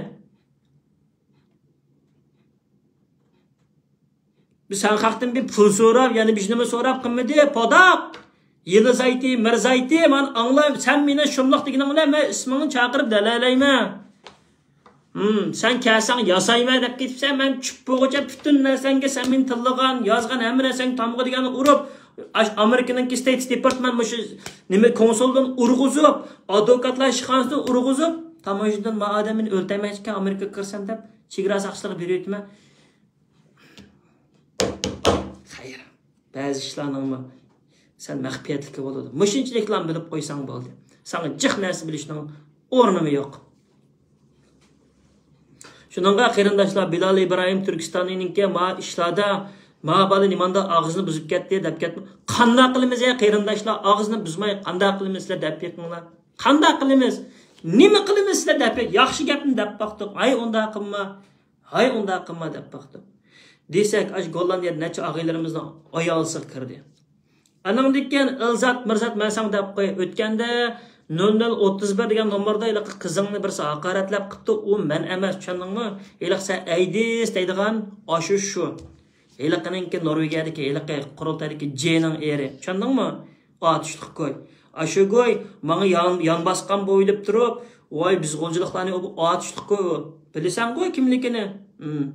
بىز سەن خەقتىن بىر پۇل سوراپ، يەنە بىر نېمە سوراپ قىلمىدى، پوداق! يىلىزايتى، مىرزايتى، مانا ئاڭلا، سەن مېنى شۇملۇق دېگىنىڭ بىلەن مەن ئىسمىڭنى چاقىرىپ دەلەيلەيمەن. ھىم، سەن كەلسەڭ ياسايمەن دەپ كېتىپسەن، مەن چۈپ بولغۇچە پۈتۈن نەرسەڭگە سەن مېنى تىللىغان، يازغان ھەممە نەرسەڭگە تامغا دېگەننى ئۇرۇپ، ئاش-، ئامېرىكىنىڭكى ستېيت دېپارتمېنت مۇشۇ نېمە كونسۇلدىن ئۇرغۇزۇپ، ئادۋوكاتلار ئىشخانىسىدىن ئۇرغۇزۇپ، تاموژنىدىن ما ئادەم مېنى ئۆلتۈرمەيدىكەن، ئامېرىكىغا كىرسەم دەپ، چېگرا ساقچىلىرىغا بېرىۋېتىمەن. خەير، بەزى ئىشلارنىڭمۇ سەل مەخپىيەتلىكى بولىدۇ. مۇشۇنچىلىكلا بىلىپ قويساڭ بولدى. ساڭا جىق نەرسە بىلىشنىڭ ئورنىمۇ يوق. شۇنىڭغا قېرىنداشلار، بىلال ئىبراھىم تۈركىستانىنىڭكى ما ئىشلاردا، ما بالا نېمانداق ئاغزىنى بۇزۇپ كەتتى دەپ كەتمە. قانداق قىلىمىز ھە قېرىنداشلار؟ ئاغزىنى بۇزماي قانداق قىلىمىز سىلەر دەپ بېقىڭلار. قانداق قىلىمىز؟ نېمە قىلىمىز سىلەر دەپ بېقىڭ. ياخشى گەپنى دەپ باقتۇق. ھاي ئۇنداق قىلما. ھاي ئۇنداق قىلما دەپ باقتۇق. دېسەك، ئاشۇ گوللاندىيەدە نەچچە ئاغىنىلىرىمىزنىڭ ئايالىسىغا كىردى. ئانىڭدىن كېيىن ئىلزات، مىرزات، مەن ساڭا دەپ قوياي. ئۆتكەندە نۆل نۆل ئوتتۇز بىر دېگەن نومۇردا ھېلىقى قىزىڭنى بىرسى ھاقارەتلەپ قىپتۇ. ئۇ مەن ئەمەس، چۈشەندىڭمۇ؟ ھېلىقى سەن ئەيدىز دەيدىغان ئاشۇ شۇ. ھېلىقىنىڭكى نورۋېگىيەدىكى ھېلىقى قۇرۇلتايدىكى جېنىڭ ئېرى. چۈشەندىڭمۇ؟ ئاتۇشلۇق گۇي. ئاشۇ گۇي ماڭا يان، يان باسقان بويىلىپ تۇرۇپ، ۋاي بىز غۇلجىلىقلارنى ئۇ ئاتۇشلۇق گۇي ئۇ. بىلىسەنغۇ كىملىكىنى؟ ھىم.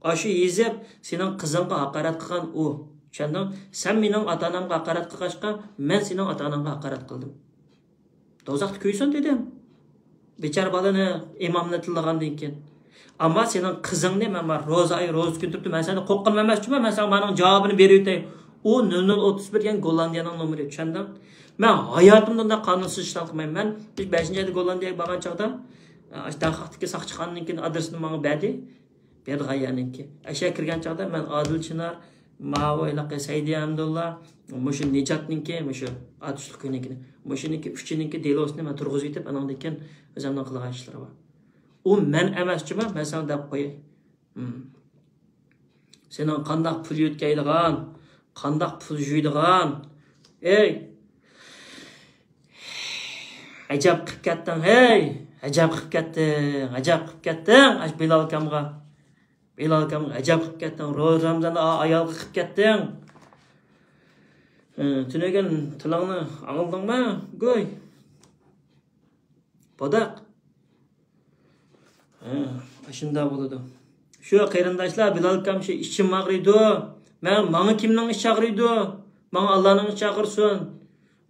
ئاشۇ يېزىپ سېنىڭ قىزىڭغا ھاقارەت قىلغان ئۇ. چۈشەندىڭ؟ سەن مېنىڭ ئاتا-ئانامغا ھاقارەت قىلغاچقا، مەن سېنىڭ ئاتا-ئاناڭغا ھاقارەت قىلدىم. دوزاختا كۆيسۇن دېدىم. بىچارە بالىنى ئىمامنى تىللىغاندىن كېيىن. ئەمما سېنىڭ قىزىڭنى مەن بار، روزا ئايى، روزا كۈن تۇرۇپتۇ، مەن سەندىن قورققىنىم ئەمەس جۇما، مەن ساڭا مانىڭ جاۋابىنى بېرىۋېتەي. ئۇ نۆل نۆل ئوتتۇز بىر دېگەن گوللاندىيەنىڭ نومۇرى، چۈشەندىڭ؟ مەن ھاياتىمدا ئۇنداق قانۇنسىز ئىشلارنى قىلمايمەن. مەن بەشىنچى ئايدا گوللاندىيەگە بارغان چاغدا، ئاشۇ داڭخاقتىكى ساقچىخانىنىڭكىنى ئادرېسىنى ماڭا بەردى. بېرىدىغان يەرنىڭكى. ئەشە كىرگەن چاغدا مەن ئادىل چىنار، ماۋۇ ھېلىقى سەيدى ھەمدۇللا، مۇشۇ نىجاتنىڭكى، مۇشۇ ئاتۇشلۇق كۈنىكىنى، مۇشۇنىڭكى ئۈچىنىڭكى دېلوسىنى مەن تۇرغۇزۇۋېتىپ، ئانىڭدىن كېيىن ئۆزۈمنىڭ قىلغان ئىشلىرى بار. ئۇ مەن ئەمەس جۇما، مەن ساڭا دەپ قوياي. ھىم. سېنىڭ قانداق پۇل يۆتكەيدىغان، قانداق پۇل جۇيىدىغان؟ ئەي! ئەجەب قىپ كەتتىڭ، ھەي! ئەجەب قىپ كەتتىڭ، ئەجەب قىپ كەتتىڭ، ئاشۇ بىلال ئاكامغا. بىلال ئاكامغا ئەجەب قىپ كەتتىڭ، روزا رامزاندا ئا-، ئايالغا قىپ كەتتىڭ. ھە، تۈنۈگۈن تىلىڭنى ئاڭلىدىڭمۇ؟ گۇي. بوداق. ھە، ئاشۇنداق بولىدۇ. شۇ قېرىنداشلار، بىلال ئاكام، شۇ ئىچىم ئاغرىيدۇ. مەن، ماڭا كىمنىڭ ئىچى ئاغرىيدۇ؟ ماڭا ئاللانىڭ ئىچى ئاغرىسۇن.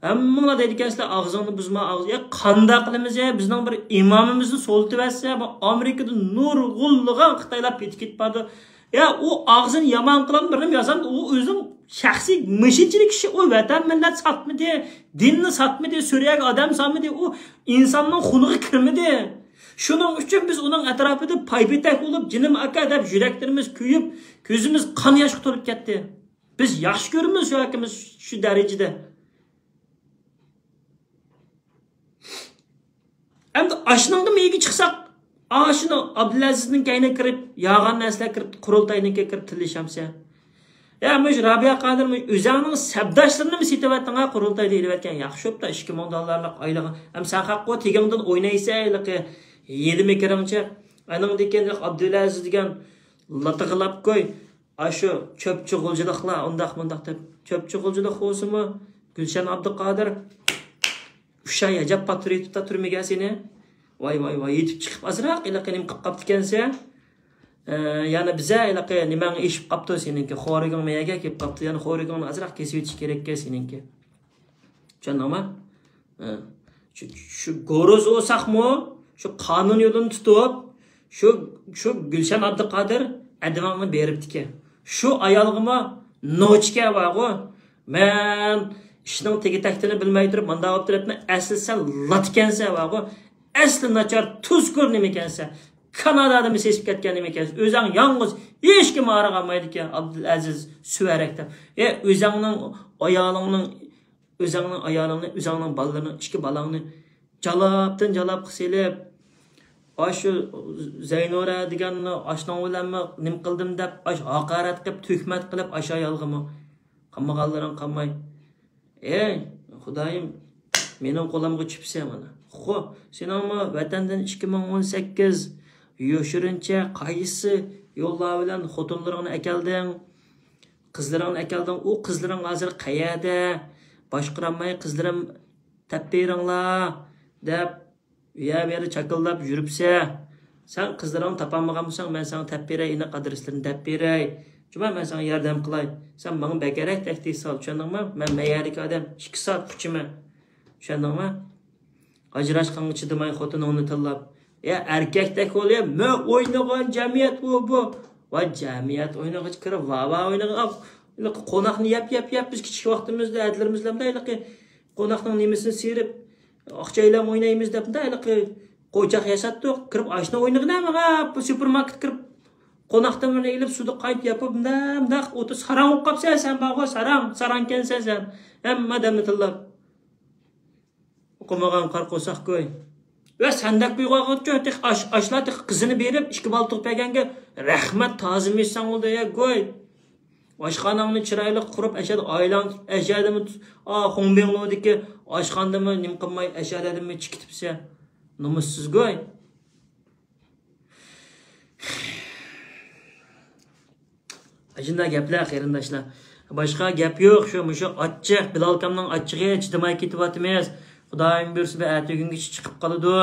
ھەممىڭلار دەيدىكەنسىلەر، ئاغزىڭنى بۇزما، ئاغزى. يا، قانداق قىلىمىز يا؟ بىزنىڭ بىر ئىمامىمىزنى سولىتىۋەتسە، بۇ ئامېرىكىدا نۇرغۇنلىغان خىتايلار پېتىپ كېتىپ بارىدۇ. يا، ئۇ ئاغزىنى يامان قىلىدۇ، بىرنېمە يازامدۇ، ئۇ ئۆزىنىڭ شەخسىي مىشىنچىلىك ئىشى. ئۇ ۋەتەن مىللەت ساتمىدى، دىننى ساتمىدى، سۈرىيەگە ئادەم سالمىدى، ئۇ ئىنساننىڭ خۇنىغا كىرمىدى. شۇنىڭ ئۈچۈن بىز ئۇنىڭ ئەتراپىدا پايپېتەك بولۇپ، «جېنىم ئاكا» دەپ يۈرەكلىرىمىز كۆيۈپ، كۆزىمىز قان ياشقا تولۇپ كەتتى. بىز ياخشى كۆرىمىز شۇ ئاكىمىز شۇ دەرىجىدە. ئەمدى ئاشنىڭغا مېيىگە چىقساق، ئاشۇنى ئابدۇلئەزىزنىڭ كەينىگە كىرىپ، يالغان نەرسىلەر كىرىپ، قۇرۇلتاينىڭكىگە كىرىپ تىللىشەمسە؟ يا، مۇشۇ رابىيە قادىر، مۇشۇ ئۆزۈڭنىڭ سەپداشلىرىنىمۇ سېتىۋەتتىڭ ھە، قۇرۇلتايدا ئېلىۋەتكەن. ياخشى بوپتۇ، ئىككى مىڭ دوللارلىق ئايلىقىڭ. ھەم سەن خەققۇ تېگىڭدىن ئوينايسەن، ھېلىقى يېلىمە كىرىڭچە. ئانىڭدىن كېيىن ئابدۇلئەزىز دېگەن لاتىغا لاپ قوي. ئاشۇ چۆپچى غۇلجىلىقلار ئۇنداق مۇنداق دەپ، چۆپچى غۇلجىلىق بولسىمۇ، گۈلشەن ئابدۇقادىر ئۈچ ئاي ئەجەب پاتۇر يېتىپتا تۈرمىگە سېنى. ۋاي، ۋاي، ۋاي، يېتىپ چىقىپ ئازراق ھېلىقى نېمە قىلىپ قاپتىكەنسەن؟ ئە، يەنە بىزە ھېلىقى نېمەڭ ئېشىپ قاپتۇ سېنىڭكى، خورىكىڭ مەيەگە كېلىپ قاپتۇ، يەنە خورىكىڭنى ئازراق كېسىۋېتىش كېرەككەن سېنىڭكى. چۈشەندىڭما؟ ھە. شۇ، شۇ گورۇز بولساقمۇ، شۇ قانۇن يولىنى تۇتۇپ، شۇ، شۇ گۈلشەن ئابدۇقادىر ئەدىۋاڭنى بېرىپتىكەن. شۇ ئايالغىمۇ نوچىكەن بارغۇ. مەن ئىشنىڭ تېگى تەكتىنى بىلمەي تۇرۇپ، مانداق بولۇپ تۇرۇپمەن، ئەسلى سەن لاتىكەنسەن بارغۇ. ئەسلى ناچار، تۇزكور نېمىكەنسەن. كانادادىمۇ سېسىپ كەتكەن نېمىكەنسەن. ئۆزۈڭ يالغۇز، ھېچكىم ئارىغا ئالمايدىكەن، ئابدۇلئەزىز سۈۋەرەك دەپ. ئە، ئۆزۈڭنىڭ ئايالىڭنىڭ ئۆزۈڭنىڭ ئايالىڭنى، ئۆزۈڭنىڭ بالىلىرىنى، ئىككى بالاڭنى جالاپتىن جالاپقا سېلىپ، ئاشۇ زەينۇرە دېگەننى ئاشنىڭ بىلەنمۇ نېمە قىلدىم دەپ، ئاش ھاقارەت قىلىپ، تۆھمەت قىلىپ، ئاشۇ ئايالغىمۇ قالمىغانلىرىڭ قالماي. ئەي، خۇدايىم، مېنىڭ قولۇمغا چۈشسە مانا. خو، سېنىڭمۇ ۋەتەندىن ئىككى مىڭ ئون سەككىز يوشۇرۇنچە قايسى يوللار بىلەن خوتۇنلىرىڭنى ئەكەلدىڭ؟ قىزلىرىڭنى ئەكەلدىڭ، ئۇ قىزلىرىڭ ھازىر قەيەردە؟ باشقۇرالماي، قىزلىرىم تەپ بېرىڭلار دەپ، ئۇ يەر بۇ يەردە چاكىلداپ يۈرۈپسە، سەن قىزلىرىڭنى تاپالمىغان بولساڭ، مەن ساڭا تەپ بېرەي، ئىناق ئادرېسلىرىنى دەپ بېرەي. جۇما، مەن ساڭا ياردەم قىلاي. سەن ماڭا بەكرەك تەھدىت سال، چۈشەندىڭما؟ مەن مەيەردىكى ئادەم، ئىككى سائەت قۇچىمەن. چۈشەندىڭما؟ ئاجراشقانغا چىدىماي خوتۇنۇڭنى تىللاپ. يا ئەركەكتەك بول، يا مە ئوينىغان جەمئىيەت بۇ، بۇ. ۋاي جەمئىيەت ئوينىغىچە كىرىپ، ۋا، ۋا ئوينىغان. ئاپ، قوناقنى يەپ، يەپ، يەپ، بىز كىچىك ۋاقتىمىزدا ئەتىلىرىمىزدە مۇنداق ھېلىقى قوناقنىڭ نېمىسىنى سىيرىپ، ئاقچايلام ئوينايمىز دەپ، مۇنداق ھېلىقى قوچاق ياساتتۇق. كىرىپ ئاشنى ئوينىغىنا ماڭا، بۇ سۇپېرماركېتقا كىرىپ قوناقتىن بىرنى ئېلىپ، سۇدا قاينىتىپ ياپىپ، مۇنداق، مۇنداق ئوتۇر ساراڭ بولۇپ قاپسەن سەن، بارغۇ، ساراڭ، ساراڭكەنسەن سەن. ھەممە ئادەمنى تىللاپ. ئوقۇمىغان قارا قورساق گۇي. ۋە سەندەك گۇيغا تېخى ئاش، ئاشلار تېخى قىزىنى بېرىپ، ئىككى بالا تۇغۇپ بەرگەنگە رەھمەت، تازىمۇ يېسەڭ بولدى، يا گۇي. ئاشخاناڭنى چىرايلىق قۇرۇپ، ئەشەدە ئائىلەڭ، ئەشەدىمۇ، ئا، خۇڭبىڭلۇدىكى ئاشخانىدىمۇ نېمە قىلماي، ئەشەدىمۇ چىقىتىپسەن. نومۇسسىز گۇي. ئاشۇنداق گەپلەر، قېرىنداشلار. باشقا گەپ يوق، شۇ، مۇشۇ ئاچچىق، بىلال ئاكامنىڭ ئاچچىقى، چىدىماي كېتىۋاتىمىز. خۇدايىم بۇيرۇسا، بىر ئەتىگۈنگىچە چىقىپ قالىدۇ.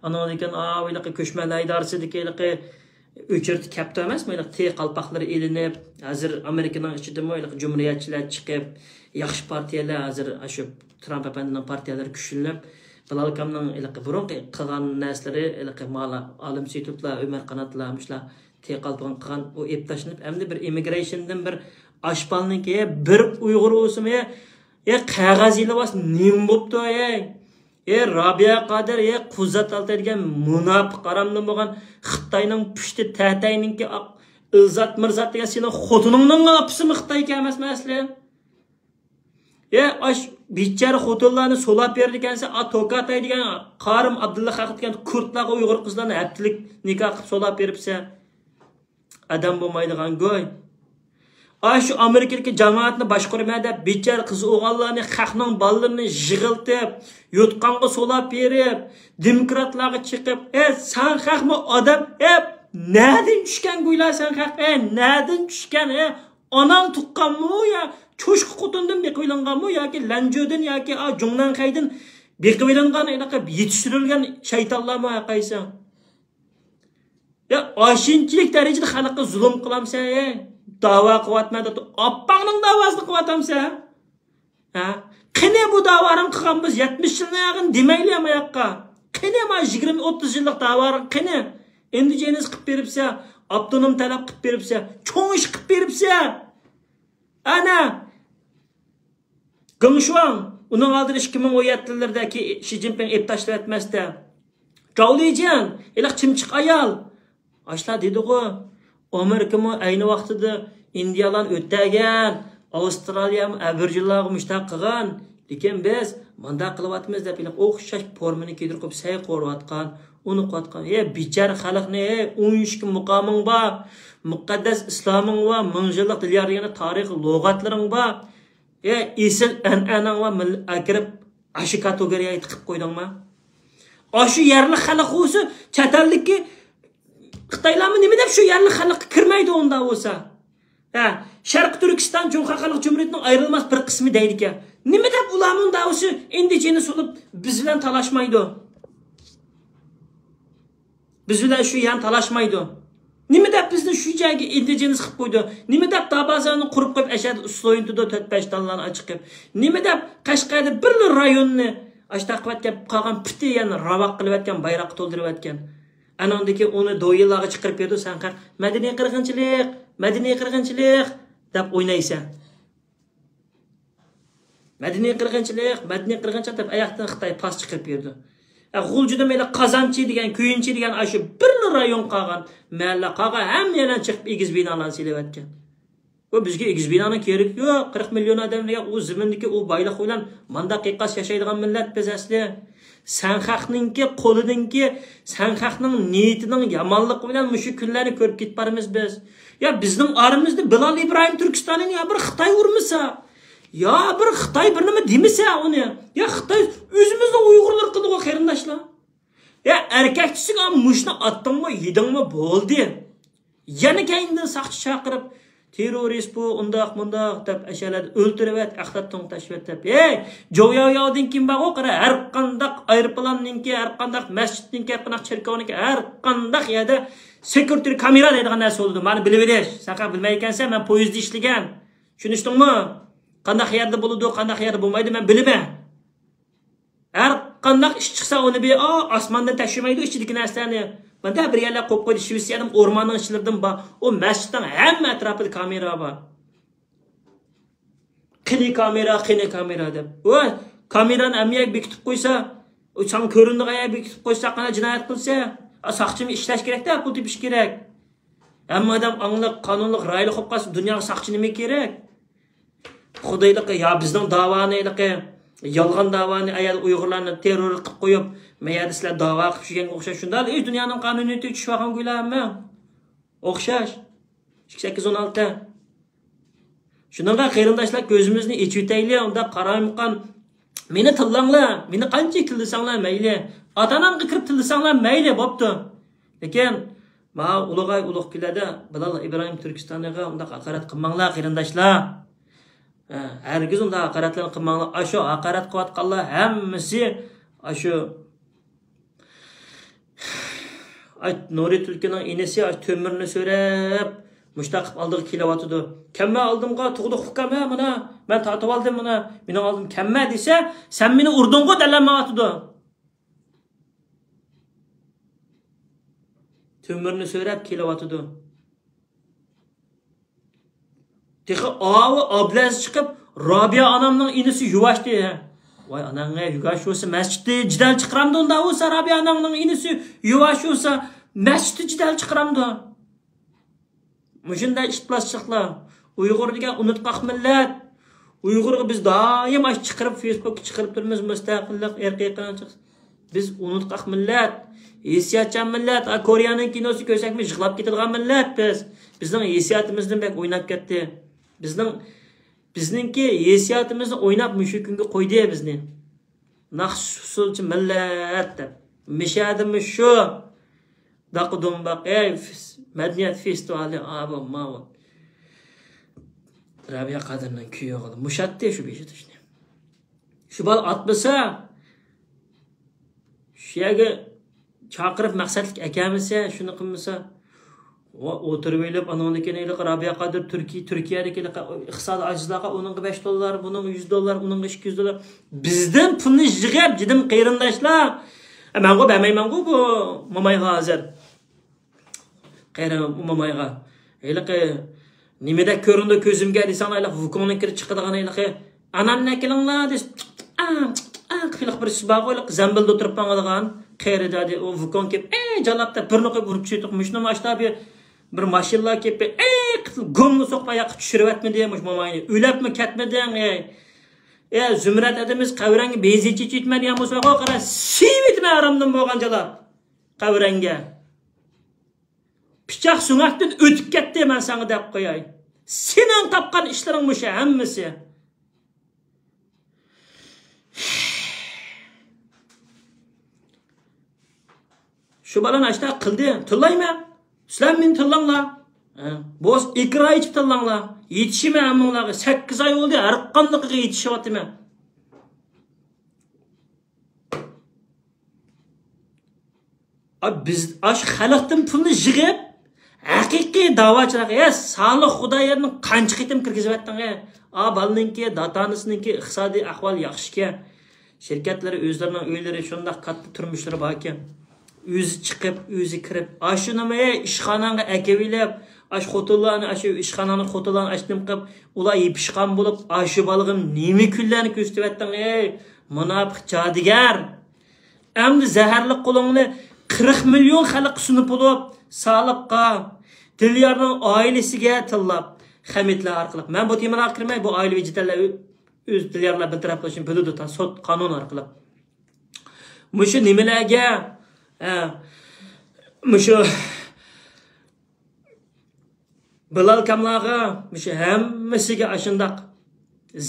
ئانىڭدىن كېيىن، ئاۋۇ ھېلىقى كۆچمەنلەر ئىدارىسىدىكى ھېلىقى ئۆچۈرتى كەپتۇ ئەمەسمۇ، ھېلىقى تېي قالپاقلىرى ئېلىنىپ، ھازىر ئامېرىكىنىڭ ئىچىدىمۇ ھېلىقى جۇمھۇرىيەتچىلەر چىقىپ، ياخشى پارتىيەلەر ھازىر ئاشۇ ترامپ ئەپەندىنىڭ پارتىيەلىرى كۈچلىنىپ، بىلال ئاكامنىڭ ھېلىقى بۇرۇنقى قىلغان نەرسىلىرى، ھېلىقى مالا ئالىم سېيىتوفلار، ئۆمەر قاناتلار، مۇشۇلار تېي قالپىقىنى قىلغان، ئۇ ئېلىپ تاشلىنىپ، ئەمدى بىر ئىممىگرېيشندىن بىر ئاشپالنىڭكى، بىر ئۇيغۇر بولسىمۇ، ئە، قەغەز ئېلىۋالسا نېمە بوپتۇ، ئەي؟ ئە، رابىيە قادىر، ئە، قۇزات ئالتاي دېگەن مۇناپىق ھارامدىن بولغان خىتاينىڭ پۇشتى تەتەينىڭكى ئاق ئىلزات مىرزات دېگەن سېنىڭ خوتۇنۇڭنىڭ ئاپىسىمۇ خىتايكەن ئەمەسمۇ ئەسلى؟ ئە، ئاش بىچارە خوتۇنلارنى سولاپ بېرىدىكەنسەن، ئا، توكاتاي دېگەن، قارىم ئابدۇللا خەقىت دېگەن كۇردلارغا ئۇيغۇر قىزلارنى ھەپتىلىك نىكاھ قىلىپ سولاپ بېرىپسەن. ئادەم بولمايدىغان گۇي. ئاشۇ ئامېرىكىدىكى جامائەتنى باشقۇرىمەن دەپ، بىچارە قىز ئوغۇللارنى، خەقنىڭ بالىلىرىنى يىغىلتىپ، يوتقانغا سولاپ بېرىپ، دېموكراتلارغا چىقىپ، ئە، سەن خەقمۇ ئادەم، ئە، نەدىن چۈشكەن گۇيلا سەن خەق، ئە، نەدىن چۈشكەن، ئە، ئاناڭ تۇغقانمۇ يا چوشقا خوتۇندىن بېقىۋېلىنغانمۇ ياكى لەنجۆدىن ياكى، ئا، جۇڭنەنخەيدىن بېقىۋېلىنغان، ھېلىقى يېتىشتۈرۈلگەن شەيتانلارمۇ ھەرقايسىڭ؟ يا ئاشۇنچىلىك دەرىجىدە خەلققە زۇلۇم قىلامسەن، ھەي؟ داۋا قىلىۋاتىمەن دەپ، ئاپاڭنىڭ داۋاسىنى قىلىۋاتامسەن؟ ھە؟ قېنى بۇ داۋانى قىلغان بىز يەتمىش يىلنى ئالغىن دېمەيلى ما ياققا. قېنى ما يىگىرمە ئوتتۇز يىللىق داۋانى قېنى؟ ئىندىجېنىس قىلىپ بېرىپسە، ئاپتونوم تەلەپ قىلىپ بېرىپسە، چوڭ ئىش قىلىپ بېرىپسە. ئەنە، گېڭ شۇاڭ، ئۇنىڭ ئالدىدا ئىككى مىڭ ئون يەتتە يىللىرىدىكى شى جىنپىڭ ئېلىپ تاشلىۋەتمەستە. جاۋ لىجيەن، ھېلىقى چىمچىق ئايال. ئاشۇلار دېدىغۇ، ئامېرىكىمۇ ئەينى ۋاقتىدا ئىندىيالارنى ئۆتەگەن، ئاۋسترالىيەمۇ ئەبورىجىنلارغا مۇشتاق قىلغان. لېكىن بىز مانداق قىلىۋاتىمىز دەپ، ھېلىقى ئوخشاش پورمىنى كىيدۈرۈپ قويۇپ سەي قورۇۋاتقان، ئۇنى قىلىۋاتقان. ھە، بىچارە خەلقنى، ھە، ئون ئىككى مۇقامىڭ بار، مۇقەددەس ئىسلامىڭ بار، مىڭ يىللىق دىليار دېگەندە تارىخىي لۇغەتلىرىڭ بار. ئە، ئېسىل ئەنئەنەڭ بار، مىللەت ئەكىرىپ، ئاشۇ كاتېگورىيەگە تىقىپ قويدۇڭما؟ ئاشۇ يەرلىك خەلق بولسا، چەت ئەلدىكى خىتايلارمۇ نېمە دەپ شۇ يەرلىك خەلققە كىرمەيدۇ ئۇنداق بولسا؟ ھە، شەرقىي تۈركىستان جۇڭخۇا خەلق جۇمھۇرىيىتىنىڭ ئايرىلماس بىر قىسمى دەيدىكەن. نېمە دەپ ئۇلارمۇ ئۇنداق بولسا ئىندىجېنىس بولۇپ بىز بىلەن تالاشمايدۇ؟ بىز بىلەن شۇ يەرنى تالاشمايدۇ. نېمە دەپ بىزنى شۇ جايغا ئىندىجېنىس قىلىپ قويدى؟ نېمە دەپ دابازاننى قۇرۇپ قويۇپ، ئەشەدە ئۇسسۇلۇيۇنتىدا تۆت-بەش دانىلارنى ئاچىقىپ؟ نېمە دەپ قەشقەردە بىرلا رايوننى ئاشتاق قىلىۋەتكەن، قالغان پۈتى يەرنى راۋاق قىلىۋەتكەن، بايراققا تولدۇرۇۋەتكەن؟ ئانىڭدىكى ئۇنى دويىنلارغا چىقىرىپ بېرىدۇ، سەن قاراپ، مەدەنىي قىرغىنچىلىق، مەدەنىي قىرغىنچىلىق دەپ ئوينايسەن. مەدەنىي قىرغىنچىلىق، مەدەنىي قىرغىنچىلىق دەپ ئاياقتىن خىتاي پاس چىقىرىپ بېرىدۇ. ئە، غۇلجىدا مەيلى قازانچى دېگەن، كۆيۈنچى دېگەن ئاشۇ بىرلا رايون قالغان، مەھەللە قالغان، ھەممە يەردىن چىقىپ ئېگىز بىنالارنى سېلىۋەتكەن. بۇ بىزگە ئېگىز بىنانىڭ كېرىكى يوق. قىرىق مىليون ئادەم دېگەن ئۇ زېمىندىكى ئۇ بايلىق بىلەن مانداق قىيقاس ياشايدىغان مىللەت بىز ئەسلى. سەن خەقنىڭكى قولىدىنكى، سەن خەقنىڭ نىيىتىنىڭ يامانلىقى بىلەن مۇشۇ كۈنلەرنى كۆرۈپ كېتىپ بارىمىز بىز. يا بىزنىڭ ئارىمىزدا بىلال ئىبراھىم تۈركىستانىنى يا بىر خىتاي ئۇرمىسا، يا بىر خىتاي بىر نېمە دېمىسە ئۇنى، يا خىتاي ئۆزىمىزنىڭ ئۇيغۇرلىرى قىلدىغۇ قېرىنداشلار. يا ئەركەكچىسىگە مۇشۇنى ئاتتىڭمۇ، يېدىڭمۇ بولدى. يەنە كەينىدىن ساقچى چاقىرىپ، تېررورىست بۇ، ئۇنداق، مۇنداق دەپ ئەشەلەردە ئۆلتۈرۈۋەت، ئەخلەت توڭ تاشلىۋەت دەپ. ھەي، جوياۋياۋدىن كېيىن بارغۇ، قارا، ھەر قانداق ئايروپىلاننىڭكى، ھەر قانداق مەسچىتنىڭكى، ھەر قانداق چېركاۋنىڭكى، ھەر قانداق يەردە سېكۇرىتى كامېرا دەيدىغان نەرسە بولىدۇ. مانا بىلىۋېلىش. سەن بىلمەيدىكەنسەن، مەن پويىزدا ئىشلىگەن. چۈشىنىشتىڭمۇ؟ قانداق يەردە بولىدۇ، قانداق يەردە بولمايدۇ، مەن بىلىمەن. ھەر قانداق ئىش چىقسا، ئۇنى بىر، ئا، ئاسماندىن تەكشۈرمەيدۇ ئىچىدىكى نەرسىلەرنى. مانا بىر يەرلەر قويۇپ قويدى، شىۋېتسىيەدىمۇ ئورماننىڭ ئىچلىرىدىمۇ بار. ئۇ مەسچىتنىڭ ھەممە ئەتراپىدا كامېرا بار. قېنى كامېرا، قېنى كامېرا دەپ. ۋاي، كامېرانى ھەممە يەرگە بېكىتىپ قويسا، ئۇ ساڭا كۆرۈنىدىغان يەرگە بېكىتىپ قويسا، قانداق جىنايەت قىلسا؟ ئا، ساقچىمۇ ئىشلەش كېرەكتە، پۇل تېپىش كېرەك. ھەممە ئادەم ئاڭلىق، قانۇنلۇق، رايلىق بولۇپ قالسا، دۇنياغا ساقچى نېمە كېرەك؟ خۇدايلىقى، يا بىزنىڭ داۋانى، ھېلىقى يالغان داۋانى، ئەيەر ئۇيغۇرلارنى تېررور قىلىپ قويۇپ، مەيەردە سىلەر داۋا قىلىپ يۈرگەنگە ئوخشاش، شۇنداق ئۆز دۇنيانىڭ قانۇنىيىتى چۈشۈۋالغان گۇيلا ھەممە. ئوخشاش. ئىككى سەككىز ئون ئالتە. شۇنىڭغا قېرىنداشلار، كۆزىمىزنى ئېچىۋېتەيلى، ئۇنداق قارايمىقان. مېنى تىللاڭلار، مېنى قانچىلىك تىللىساڭلار مەيلى. ئاتا-ئانامغا كىرىپ تىللىساڭلار مەيلى، بوپتۇ. لېكىن ماۋۇ ئۇلۇغاي ئۇلۇغ كۈنلەردە بىلال ئىبراھىم تۈركىستانىغا ئۇنداق ھاقارەت قىلماڭلار، قېرىنداشلار. ھە، ھەرگىز ئۇنداق ھاقارەتلەرنى قىلماڭلار. ئاشۇ ھاقارەت قىلىۋاتقانلار ھەممىسى ئاشۇ، ئاي، نۇرى تۈلكىنىڭ ئىنىسى ئاشۇ تۆمۈرنى سۆرەپ، مۇشتاق قىلىپ ئالدىغا كېلىۋاتىدۇ. «كەلمە ئالدىمغا، تۇغلۇق ئۇكام، ھە، مانا، مەن تارتىۋالدىم، مانا، مېنىڭ ئالدىمغا كەلمە» دېسە، «سەن مېنى ئۇردۇڭغۇ» دەلەلمەيۋاتىدۇ. تۆمۈرنى سۆرەپ كېلىۋاتىدۇ. تېخى ئاۋۇ ئابلەز چىقىپ، «رابىيە ئانامنىڭ ئىنىسى يۇۋاشتى. ۋاي ئاناڭ، ھە، يۇۋاش بولسا مەسچىتتە جېدەل چىقىرامدۇ؟ ئۇنداق بولسا رابىيە ئاناڭنىڭ ئىنىسى يۇۋاش بولسا مەسچىتتە جېدەل چىقىرامدۇ؟» مۇشۇنداق ئىپلاسچىلىقلار. ئۇيغۇر دېگەن ئۇنتقاق مىللەت. ئۇيغۇرغا بىز دائىم ئاشۇ چىقىرىپ، فېيسبۇكقا چىقىرىپ تۇرىمىز، مۇستەقىللىق، ئىرقىي قىرغىنچىلىق. بىز ئۇنتقاق مىللەت، ھېسسىياتچان مىللەت. ئا، كورېيەنىڭ كىنوسى كۆرسەكمۇ يىغلاپ كېتىدىغان مىللەت بىز. بىزنىڭ ھېسسىياتىمىزدىن بەك ئويناپ كەتتى. بىزنىڭ، بىزنىڭكى ھېسسىياتىمىزنى ئويناپ مۇشۇ كۈنگە قويدى بىزنى. ناخشا ئۇسسۇلچى مىللەت دەپ. مىشەدىمۇ شۇ. داقا دومباق، ئەي، فېس-، مەدەنىيەت فېستىۋالى، ئاۋۇ، ماۋۇ. رابىيە قادىرنىڭ كۈيى يوق ئىدى. مۇشاتتى شۇ بېشىدا شۇنى. شۇ بالا ئاتمىسا، شۇ يەرگە چاقىرىپ مەقسەتلىك ئەكەلمىسە، شۇنى قىلمىسا، ئولتۇرۇۋېلىپ، ئانىڭدىن كېيىن ھېلىقى رابىيە قادىر تۈركىي، تۈركىيەدىكى ھېلىقى ئىقتىسادىي ئاجىزلارغا ئۇنىڭغا بەش دوللار، بۇنىڭغا يۈز دوللار، ئۇنىڭغا ئىككى يۈز دوللار. بىزدىن پۇلنى يىغىپ، جېنىم قېرىنداشلار. ئە، مەنغۇ بەرمەيمەنغۇ بۇ مومايغا ھازىر. قېرى مومايغا. ھېلىقى نېمىدەك كۆرۈندى كۆزۈمگە دېسەڭلار، ھېلىقى ۋۇكوڭنىڭ كىرىپ چىقىدىغان ھېلىقى ئانامنى ئەكېلىڭلار دېسە، ھېلىقى بىرسى بارغۇ، ھېلىقى زەمبىلدە ئولتۇرۇپ ماڭىدىغان قېرى دادى، ئۇ ۋۇكوڭ كېلىپ، ئەي جالاپ دەپ بىرنى قويۇپ ئۇرۇپ چۈشۈردۇق. مۇشۇنىمۇ ئاشتا بىر، بىر ماشىنىلار كېلىپ، ئەي قىتىل گوملا سوقۇپ ئاياققا چۈشۈرۈۋەتمىدى مۇشۇ موماينى. ئۆلەپمۇ كەتمىدىڭ، ئەي. ئەي زۇمرەت ئادىمىز قەبرەڭگە بېنزىن چېچىۋەتمەن دېگەن بولسا، قارا سىيىۋېتىمەن ھارامدىن بولغان جالاپ قەبرەڭگە. پىچاق سۆڭەكتىن ئۆتۈپ كەتتى، مەن ساڭا دەپ قوياي. سېنىڭ تاپقان ئىشلىرىڭ مۇشۇ ھەممىسى. شۇ بالا ناشتا قىلدى، تىللايمەن. سىلەر مېنى تىللاڭلار. ھە، بولسا ئىكرا ئېچىپ تىللاڭلار. يېتىشىمەن ھەممىڭلارغا. سەككىز ئاي بولدى، ھەر قاندىقىغا يېتىشىۋاتىمەن. ئا، بىز ئاشۇ خەلقتىن پۇلنى يىغىپ، ھەقىقىي داۋاچىلارغا، يا سالىھ خۇدايارنى قانچە قېتىم كىرگۈزۈۋەتتىڭ، ھە؟ ئا، بالىنىڭكى، داتا-ئانىسىنىڭكى ئىقتىسادىي ئەھۋالى ياخشىكەن. شىركەتلىرى، ئۆزلىرىنىڭ ئۆيلىرى، شۇنداق كاتتا تۇرمۇشلىرى باركەن. ئۆزى چىقىپ، ئۆزى كىرىپ، ئاشۇنىمۇ، ھەي، ئىشخاناڭغا ئەكىۋېلىپ، ئاشۇ خوتۇنلارنى، ئاشۇ ئىشخاناڭنىڭ خوتۇنلارنى ئاشۇ نېمە قىلىپ، ئۇلار يېپىشقان بولۇپ، ئاشۇ بالىغا نېمە كۈنلەرنى كۆرسىتىۋەتتىڭ، ھەي، مۇناپىق جادۇگەر! ئەمدى زەھەرلىك قولۇڭنى قىرىق مىليون خەلققە سۇنۇپ بولۇپ، سالىھقا، دىليارنىڭ ئائىلىسىگە تىللاپ، خەمىتلەر ئارقىلىق. مەن بۇ تېمىلارغا كىرمەي، بۇ ئائىلىۋى جېدەللەر ئۆ-، ئۆز دىليارلار بىر تەرەپ بولۇشىنى بىلىدۇ، تا سوت قانۇن ئارقىلىق. مۇشۇ نېمىلەرگە، ئە، مۇشۇ بىلال كاملارغا، مۇشۇ ھەممىسىگە ئاشۇنداق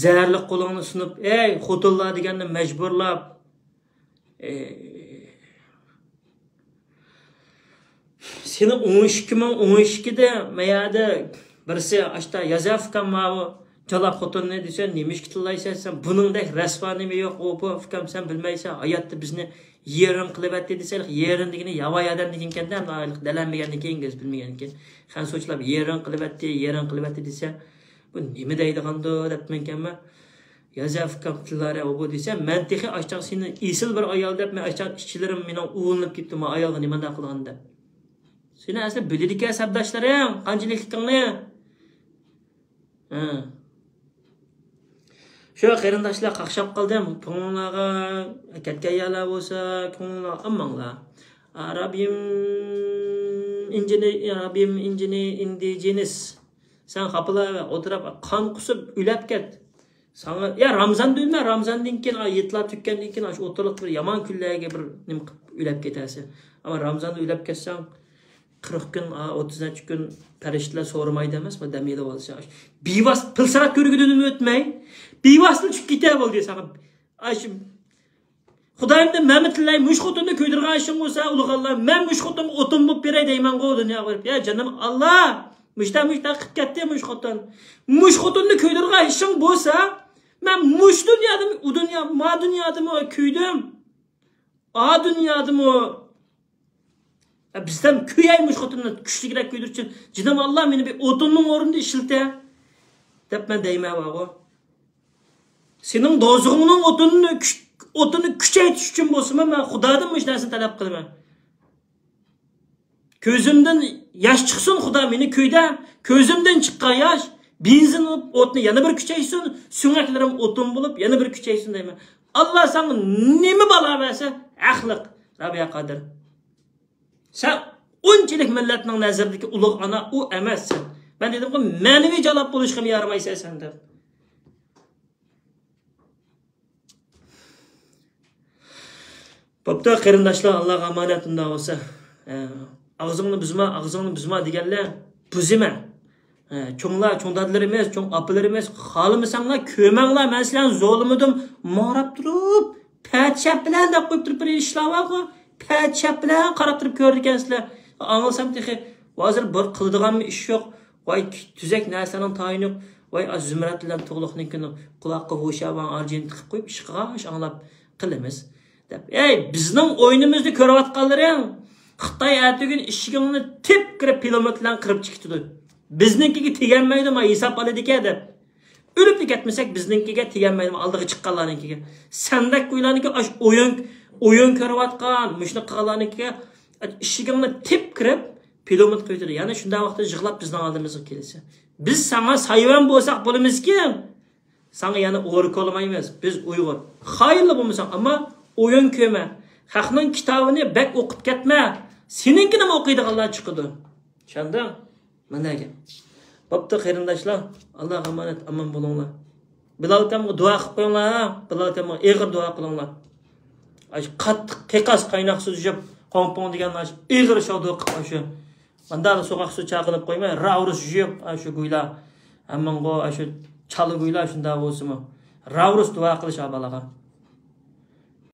زەھەرلىك قولۇڭنى سۇنۇپ، ئەي، خوتۇنلار دېگەننى مەجبۇرلاپ، ئەي، سېنى ئون ئىككى مىڭ ئون ئىككىدە مەيەردە بىرسى ئاشتا يازاف ئۇكام ماۋۇ جالاپ خوتۇننى دېسە، نېمىشقا تىللايسەن سەن؟ بۇنىڭدەك رەسۋا نېمە يوق، ئۇ بۇ ئۇكام، سەن بىلمەيسەن، ھاياتتا بىزنى يېرىڭ قىلىۋەتتى دېسە، يېرىڭ دېگىنى ياۋايى ئادەم دېگەنكەندە، ھېلىقى دەلەنمىگەندىن كېيىن، گەز بىلمىگەندىن كېيىن خەنزۇچىلاپ يېرىڭ قىلىۋەتتى، يېرىڭ قىلىۋەتتى دېسە، بۇ نېمە دەيدىغاندۇ دەپمەنكەنمەن. يازاف ئۇكام تىللارە ئۇ بۇ دېسە، مەن تېخى ئاشچاق سېنى ئېسىل بىر ئايال دەپ، مەن ئاشچاق ئىچلىرىم مېنىڭ ئۇۋۇلىنىپ كېتىپتۇ، ما ئايالغا نېمانداق قىلغان دەپ. سېنى ئەسلى بىلىدىكەن سەپداشلىرىڭ قانچىلىكلىكىڭنى. ھە. شۇ قېرىنداشلار، قاقشاپ قالدىم. كۆڭلۈڭلارغا كەتكەن يەرلەر بولسا، كۆڭلۈڭلارغا ئالماڭلار. ئا، رابىيىم ئىنجىنى، رابىيىم ئىنجىنى ئىندىجېنىس. سەن خاپىلاۋەر، ئولتۇرۇپ قان قۇسۇپ ئۆلەپ كەت. ساڭا، يا رامزاندا ئۆلمە، رامزاندىن كېيىن، ئا، ھېيتلار تۈگىگەندىن كېيىن، ئاشۇ ئوتتۇرىلىق بىر يامان كۈنلەرگە بىر نېمە قىلىپ ئۆلەپ كېتەرسەن. ئەمما رامزاندا ئۆلەپ كەتسەڭ، قىرىق كۈن، ئا، ئوتتۇز نەچچە كۈن پەرىشتىلەر سورىمايدۇ ئەمەسمۇ، دەم ئېلىۋالسا. بىۋاسىتە پىلسىراپ كۆرگۈدىن ئۆتمەي، بىۋاسىتە چۈشۈپ كېتە بولدى ساڭا. ئاشۇ خۇدايىمدىن مەمە تىلەي، مۇشۇ خوتۇننى كۆيدۈرگەن ئىشىڭ بولسا، ئۇلۇغ ئاللا، مەن مۇشۇ خوتۇنغا ئوتۇن بولۇپ بېرەي دەيمەنغۇ دۇنياغا بېرىپ. يا جېنىم ئاللا، مۇشتا، مۇشتا قىلىپ كەتتى مۇشۇ خوتۇن. مۇشۇ خوتۇننى كۆيدۈرگەن ئىشىڭ بولسا، مەن مۇشۇ دۇنيادىمۇ، ئۇ دۇنيا، ما دۇنيادىمۇ كۆيدۈم. ئا دۇنيادىمۇ. ئە، بىزدىن كۆيەي مۇشۇ خوتۇننى كۈچلۈكرەك كۆيدۈرۈشۈن. جېنىم ئاللا، مېنى بىر ئوتۇننىڭ ئورنىدا ئىشلىتە. دەپ مەن دەيمەن بارغۇ. سېنىڭ دوزىخىڭنىڭ ئوتۇنىنى كۈچ-، ئوتىنى كۈچەيتىش ئۈچۈن بولسىمۇ، مەن خۇدادىن مۇشۇ نەرسىنى تەلەپ قىلىمەن. كۆزۈمدىن ياش چىقسۇن، خۇدا مېنى كۆيدە، كۆزۈمدىن چىققان ياش بېنزىن بولۇپ ئوتنى يەنە بىر كۈچەيسۇن، سۆڭەكلىرىم ئوتۇن بولۇپ يەنە بىر كۈچەيسۇن دەيمەن. ئاللا ساڭا نېمە بالا بەرسە، ھەقلىق، رابىيە قادىر. سەن ئۇنچىلىك مىللەتنىڭ نەزىرىدىكى ئۇلۇغ ئانا ئۇ ئەمەسسەن. مەن دېدىمغۇ، مەنىۋى جالاپ بولۇشقىمۇ يارىمايسەن سەن دەپ. بوپتۇ، قېرىنداشلار، ئاللاغا ئامانەت ئۇنداق بولسا. ئە، ئاغزىڭنى بۇزما، ئاغزىڭنى بۇزما دېگەنلەر بۇزىمەن. ئە، چوڭلار، چوڭ دادىلىرىمىز، چوڭ ئاپىلىرىمىز، خالىمىساڭلار كۆمەڭلار، مەن سىلەرنى زورلىمىدىم، ماڭراپ تۇرۇپ، پەتىشەپ بىلەن دەپ قويۇپ تۇرۇپ بىر ئىشلار بارغۇ، پەتىشەپ بىلەن قاراپ تۇرۇپ كۆرىدىكەنسىلەر. ئاڭلىسام تېخى، ھازىر بىر قىلىدىغانمۇ ئىش يوق. ۋاي، تۈزەك نەرسىنىڭ تايىنى يوق. ۋاي، ئاشۇ زۇمرەت بىلەن تۇغلۇقنىڭكىنى قۇلاققا ھوشياۋان ئارجىنى تىقىپ قويۇپ، ئىشقىغا ئاش ئاڭلاپ قىلىمىز، دەپ. ئەي، بىزنىڭ ئويۇنىمىزنى كۆرۈۋاتقانلىرىڭ، خىتاي ئەتىگۈن ئىشىكىڭنى تېپ كىرىپ پىلومېت بىلەن قىرىپ چىقىدۇ. بىزنىڭكىگە تېگەلمەيدۇ، ما ھېساب ئالىدىكەن دەپ. ئۆلۈپلا كەتمىسەك بىزنىڭكىگە تېگەلمەيدۇ، ئالدىغا چىققانلارنىڭكىگە. سەندەك گۇيلارنىڭكى ئاش ئويۇن، ئويۇن كۆرۈۋاتقان، مۇشۇنى قىلغانلارنىڭكىگە ئىشىكىڭنى تېپ كىرىپ پىلومېت قويۇۋېتىدۇ. يەنى شۇنداق ۋاقىتتا يىغلاپ بىزنىڭ ئالدىمىزغا كېلىسەن. بىز ساڭا سايۋەن بولساق بولىمىزكىن، ساڭا يەنە ئورا كولىمايمىز. بىز ئۇيغۇر. خائىنلا بولمىساڭ، ئەمما ئويۇن كۆرمە. خەقنىڭ كىتابىنى بەك ئوقۇپ كەتمە. سېنىڭكىنىمۇ ئوقۇيدىغانلار چىقىدۇ. چۈشەندىڭ؟ مانا گەپ. بوپتۇ، قېرىنداشلار. ئاللاغا ئامانەت، ئامان بولۇڭلار. بىلال ئاكامغا دۇئا قىلىپ قويۇڭلار، ھە؟ بىلال ئاكامغا ئېغىر دۇئا قىلىڭلار. ئاشۇ قاتتىق، قېقاس، قايناق سۇ يۇيۇپ، قوڭپوڭ دېگەن ئاشۇ ئېغىر شاۋدۇ قىلىپ، ئاشۇ ماندالا سوغۇق سۇ چاقىلىپ قويماي، راۋرۇس يۇيۇپ، ئاشۇ گۇيلا. ھەممىڭغۇ ئاشۇ چالا گۇيلا شۇنداق بولسىمۇ. راۋرۇس دۇئا قىلىش ئا بالىغا.